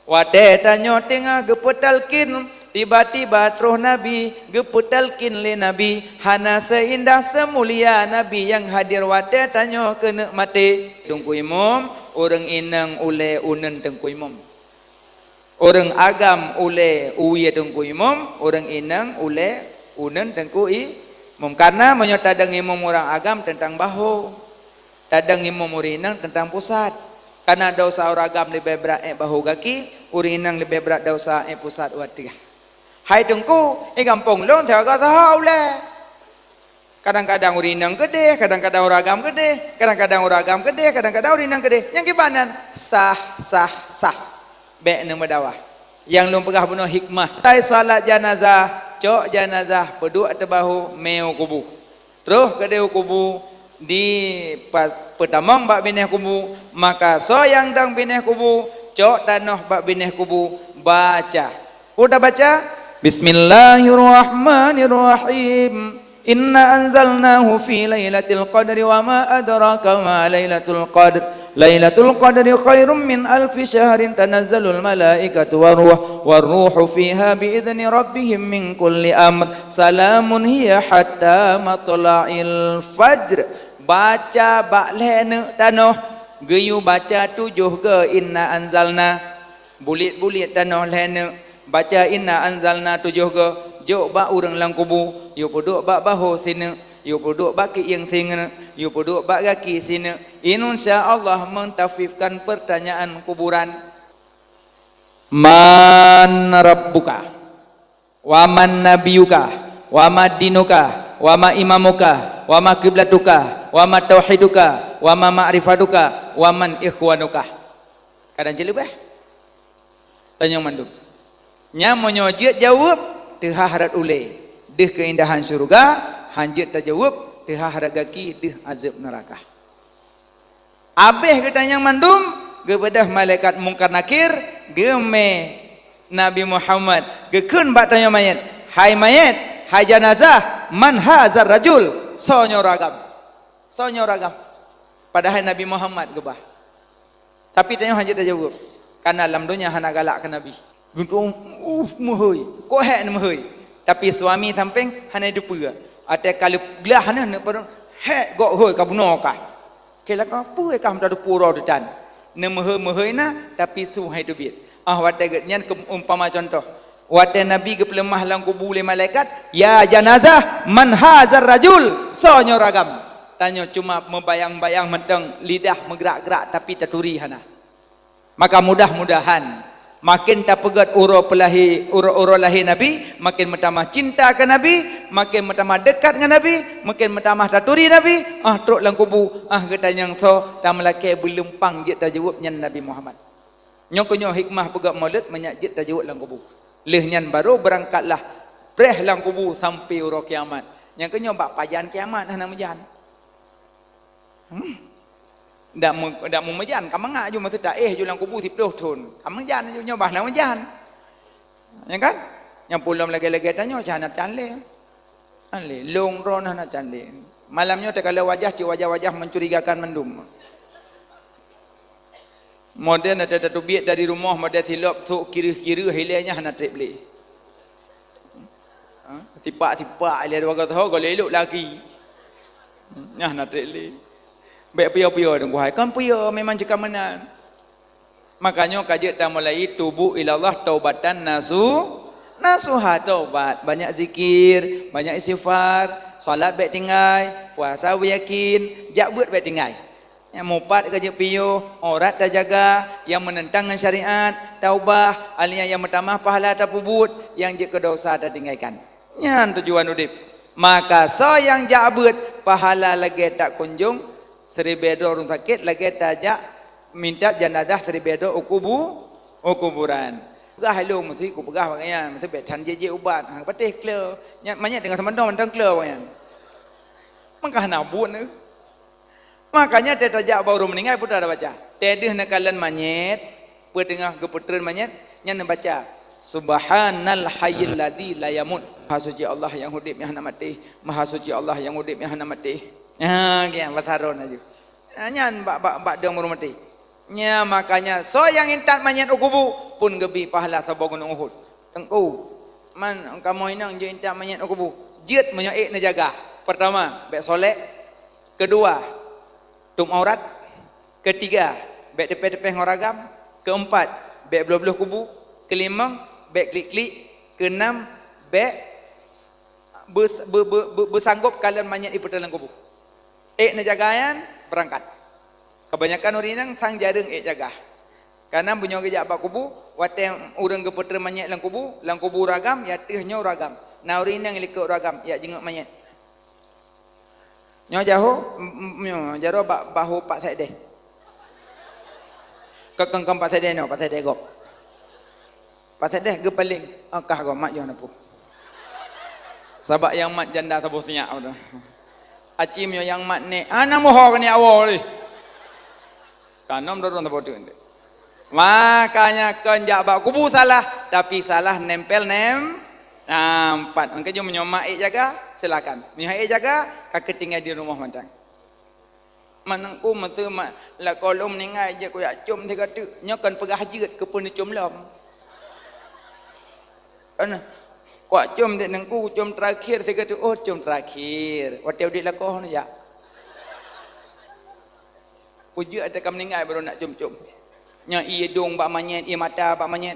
Watèe tanyoe teungoh geupeutalkin, tiba-tiba troh Nabi geupeutalkin lé Nabi, hana seuindah seumulia Nabi nyang hadir watèe tanyoe keuneuk maté. Teungku Imum, ureueng inong ulèe uneun Teungku Imum. Ureueng agam ulèe uwie Teungku Imum, ureueng inong ulèe uneun Teungku Imum. Kareuna meunyoe tadong imum ureueng agam teuntang bahô. Tadong imum ureueng inong teuntang pusat. Kareuna desya ureueng agam leubeh brat èk bahô gaki, ureueng inong leubeh brat desya èk pusat u ateueh. Hai Teungku, i gampông lôn siaga saha ulèe. Kadang-kadang ureueng inong keudeh, kadang-kadang ureueng agam keudeh, kadang-kadang ureueng agam keudeh, kadang-kadang ureueng inong keudeh. Nyang kiban nyan sah, sah, sah. Bèk neumeudawa. Nyang lôn peugah bunoe hikmah. Watèe salat janazah, cok janazah peuduek ateueh bahô, mé u kubu. Troh keudeh u kubu, di pa-, peutamong bak binéh kubu, maka soe nyang dong binéh kubu, cok tanoh bak binéh kubu, baca. Peue tabaca? Bismillahirrahmanirrahim. Inna anzalnahu fi lailatul qadri wa ma adraka ma lailatul qadr. Lailatul qadri khairum min alfi syahrin, tanazzalul malaikatu war ruh, war ruhu fiha bi idzni rabbihim min kulli amr, salamun hiya hatta matla'il fajr. Baca bak lhèe neuk tanoh, geuyue baca tujoh goe inna anzalna. Bulet-bulet tanoh lhèe neuk, baca inna anzalna tujoh goe, jok bak ureueng lam kubu, yue peuduek bak bahô sineuk, yue peuduek bak keuieng sineuk, yue peuduek bak gaki sineuk. Insya Allah mentakhfifkan pertanyaan kuburan. Man rabbuka? Wa man nabiyuka? Wa ma dinuka? Wa ma imamuka, wa ma kiblatuka, wa ma tauhiduka, wa ma ma'rifatuka, wa man ikhwanuka. Kadang cit leubeh. Tanyong mandum. Nyan meunyoe jeuet jaweueb, teuhah rot ulée, deuh keuindahan syeuruga, han jeuet tajaweueb, teuhah rot gaki, deuh azeueb neuraka. Abéh geutanyong mandum, geubeudôh malaikat Mungkar Nakir, geumé Nabi Muhammad, geukheun bak tanyoe manyét, "Hai manyét, hai janazah, man hazar rajul? Soe nyoe ureueng agam? Soe nyoe ureueng agam?" Padahai Nabi Muhammad geubah. Tapi tanyoe hana jeuet tajaweueb, kareuna lam donya hana galak keu Nabi. Geuntueng, uh, meuhôi. Kok hék neumeuhôi? Tapi suami sampéng hana jiteupeue. Watée ka lheueh glah nyan, neupeureueng, hék gok hôi ka bunoe kah. Keu lakoe, peue kah meutateupeue uroe teutan? Neumeuhôi-meuhôi na, tapi su hana jiteubiet. Ah, watée geuh nyan keu umpama cuntoh. Watée Nabi geupeuleumah lam kubu lé malaikat, "Ya janazah, man hazar rajul? Soe nyoe ureueng agam?" Tanyoe cuma meubayang-bayang mantong, lidah meugrak-grak, tapi taturi hana. Maka mudah-mudahan, maken tapeugét uroe peulahé, uroe-uroe lahé Nabi, maken meutamah cinta keu Nabi, maken meutamah deukat ngon Nabi, maken meutamah taturi Nabi, ah, trok lam kubu, ah, geutanyong soe, tameulakée beulimpang jeuet tajaweueb nyan Nabi Muhammad. Nyoe keuh nyoe hikmah peugét Maulud, meunyak jeuet tajaweueb lam kubu. Lheueh nyan barô beurangkatlah preh lam kubu sampoe uroe kiamat. Nyang keuh nyoe bak pajan kiamat hana meujan. Hmm. Dak mu-, dak mumeujan, ka mangat ju masa taéh ju lam kubu siplôh thon. Ka meujan ju nyoe bah na meujan. Ya kan? Nyang pulom lagée-lagée tanyoe cah hana can lé. Can lé, lôn droe hana can lé. Malam nyoe teukalon wajah cit wajah-wajah mencurigakan mandum. Model na teubiet dari rumoh model silop sôk kireuh-kireuh ilée nyan hana treb lé. Ha? Sipak-sipak ilée dua gasoe goh lé lok lagi. Nyan na treb lé. Bék piyo-piyo deungon hai, kon piyo memang cit ka meunan. Makanya ka jeuet tamulai tubu ilallah taubatan nasu-, nasuha, taubat, banyak zikir, banyak istighfar, salat bék tinggai, puasa beuyakin, jak beuet bék tinggai. Nyang mupat ka jeuet piôh, aurat tajaga, nyang meunentang ngon syariat, taubah, alia nyang meutamah pahala tapeubuet, nyang jeuet keu dosa tatinggaikan. Nyan tujuan udeb. Maka soe nyang jak beuet, pahala lagée takunjong siribée droe ureuëng sakét, lagée tajak minta janazah siribée droe u kubu-, u kuburan. Peugah ilong meusi kupeugah bak nyan, meusi bék that jeuet-jeuet ubat. Ha, patéh kle. Nyan manyét deungon seumantoe mantong kle bak nyan. Maka hana buet neuh. Makanya teuh tajak bak ureuëng meuninggai peue tabaca. Teuh deuh neukalon manyét, peue teungoh geupeutreun manyét, nyan neubaca, "Subhanal hayyil ladzi la yamut." Maha suci Allah nyang udeb nyang hana maté. Maha suci Allah nyang udeb nyang hana maté. Ha, kian bataron laju. Ha, nyan bak, bak, bak dong ureuëng maté. Nya makanya soe nyang intat manyét u kubu pun geubri pahala saboh gunong Uhud. Teungku, man kamoe inong jeuet intat manyét u kubu. Jeuet meunyoe ék neujaga. Pertama, bék solek. Keudua, tuem aurat. Keutiga, bék teupéh-teupéh ngon ragam. Keumpat, bék bloh-bloh kubu. Keulimong, bék klik-klik. Keunam, bék beus-, be-, be-, be-, beusanggop kalon manyét ipeutreun lam kubu. Ék neujaga nyan, beurangkat. Kebanyakan ureuëng inong sang jareueng ék jaga. Kareuna meunyoe geujak bak kubu, watée ureuëng geupeutreun manyét lam kubu, lam kubu ureuëng agam, ya teuh nyoe ureuëng agam. Na ureuëng inong likot ureuëng agam, ya jingeuk manyét. Nyoe jaroe, m-, m-, nyoe jaroe bak bahô Pak Sekdes. Ka kang-kang Pak Sekdes nyoe, Pak Sekdes gob. Pak Sekdes geupaléng, "Ah, kah gob mat yoh na peue." Sabab nyang mat janda saboh sinyak udah. Aci meunyoe nyang mat nek, "Ah, na moho keuneuk awoe lé." Kanom dorong saboh teuk. Makanya kon jak bak kubu salah, tapi salah nempel nem-, nampat. Maka jeuet meunyoe mak ék jaga, silakan. Meunyoe ék jaga, ka keutinggai di rumoh mantong. Manengku meuseu mak lakoe lôn meuninggai jeuet kujak com sigoe teuk. Nyoe kon peugah jeuet keu peue neucom lom. Kon kucom dek nengku, com terakhir sigoe teuk. Oh, com terakhir. Watée udeb lakoe neujak. Peujeuet watée ka meuninggai baru nak com-com. Nyoe ié dong bak manyét, ié mata bak manyét.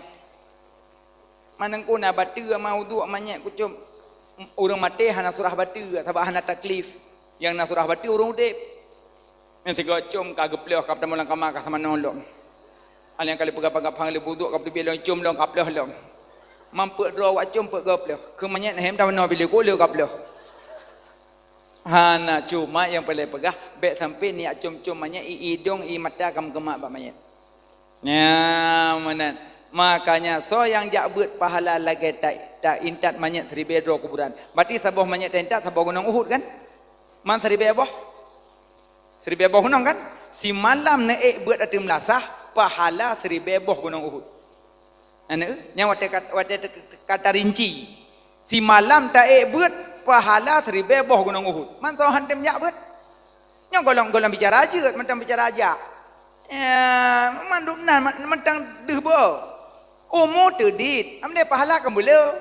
Manengku na bateue ma uduk manyét kucom. Ureuëng maté hana surah bateue, sabab hana taklif. Nyang na surah bateue ureuëng udeb. Nyang sigoe com ka geuploh ka tamong lam kama ka sama nolong. Aleng kali peugah-peugah pang lé buduk ka teubiet lom com lom ka ploh lom. Mampet droe wak com peuet goe ploh. Keu manyét hem tamong bilik ku lé ka ploh. Hana, cuma nyang paleng peugah, bèk sampai niat com-com manyét, i idong, i mata ka meukeumah bak manyét. Nyan meunan. Makanya soe nyang jak beuet pahala lagèe ta, ta intat manyét siribèe droe kuburan. Berarti saboh manyét ta intat saboh gunong Uhud kan? Man siribèe boh? Siribèe boh gunong kan? Simalam neuék beuet ateueh meulasah, pahala siribèe boh gunong Uhud. Aneuk, nyan watèe ka, watèe ka tarinci. Simalam taék beuet pahala siribèe boh gunong Uhud. Man soe han tem jak beuet? Nyoe gohlom-gohlom bicara jeuet, mantong bicara jak. Ya, mandum nan, man-, mantong deuh boh. Umu teudiet, amdeh pahala keumbeulo.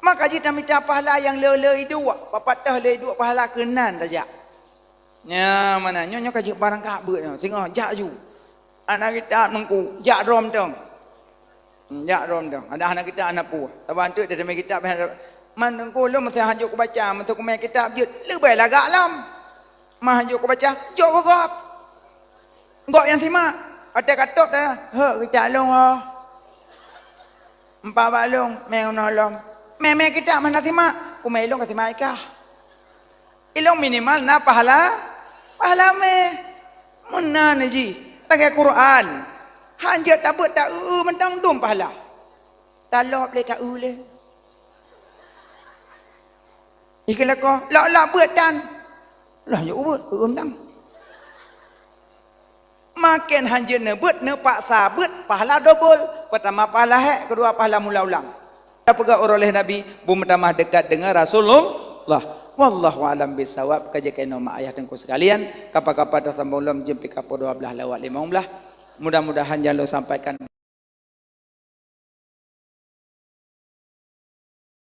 Maka jih tamita pahala nyang le-le iduek, papat toh le iduek pahala keunan tajak. Nyan meunan, nyoe, nyoe ka jeuet barang ka beuet nyoe, singoh jak ju. Hana kitab Teungku, jak droe mantong. Hmm, jak droe mantong. Ada hana kitab hana peue. Saban teuk teurimong kitab, man Teungku lôn meusé hanjeuet kubaca, meusé kumè kitab jeuet, leubeh lagak lom. Man hanjeuet kubaca, jok keu gob. Gob nyang simak. Watèe ka tôb dah, "Hek kitab lôn oh." Empat bak lôn, mè unoe lom. Mè-mè kitab hana simak, kumè lôn ka simak i kah. Ilôn minimal na pahala, pahala mè. Meunan jih, lagèe Quran. Hanjeuet tabeuet ta-eu mantong dum pahala. Talop lé ta-eu lé. Ikheun lakoe, lok-lok beuet tan. Lah nyoe beuet, eu mantong. Maken hanjeuet neubeuet, neupaksa beuet, pahala dobol. Peutama pahala hék, keudua pahala mula ulang. Tapeugah uroe lheueh Nabi, beumeutamah dekat dengan Rasulullah. Wallahu a'lam bissawab. Ka jeuet keunoe mak ayah teungku sekalian, kapa-kapa tasambong lom jeuem pih ka poh dua blaih lewat limong blaih. Mudah-mudahan nyang lôn sampaikan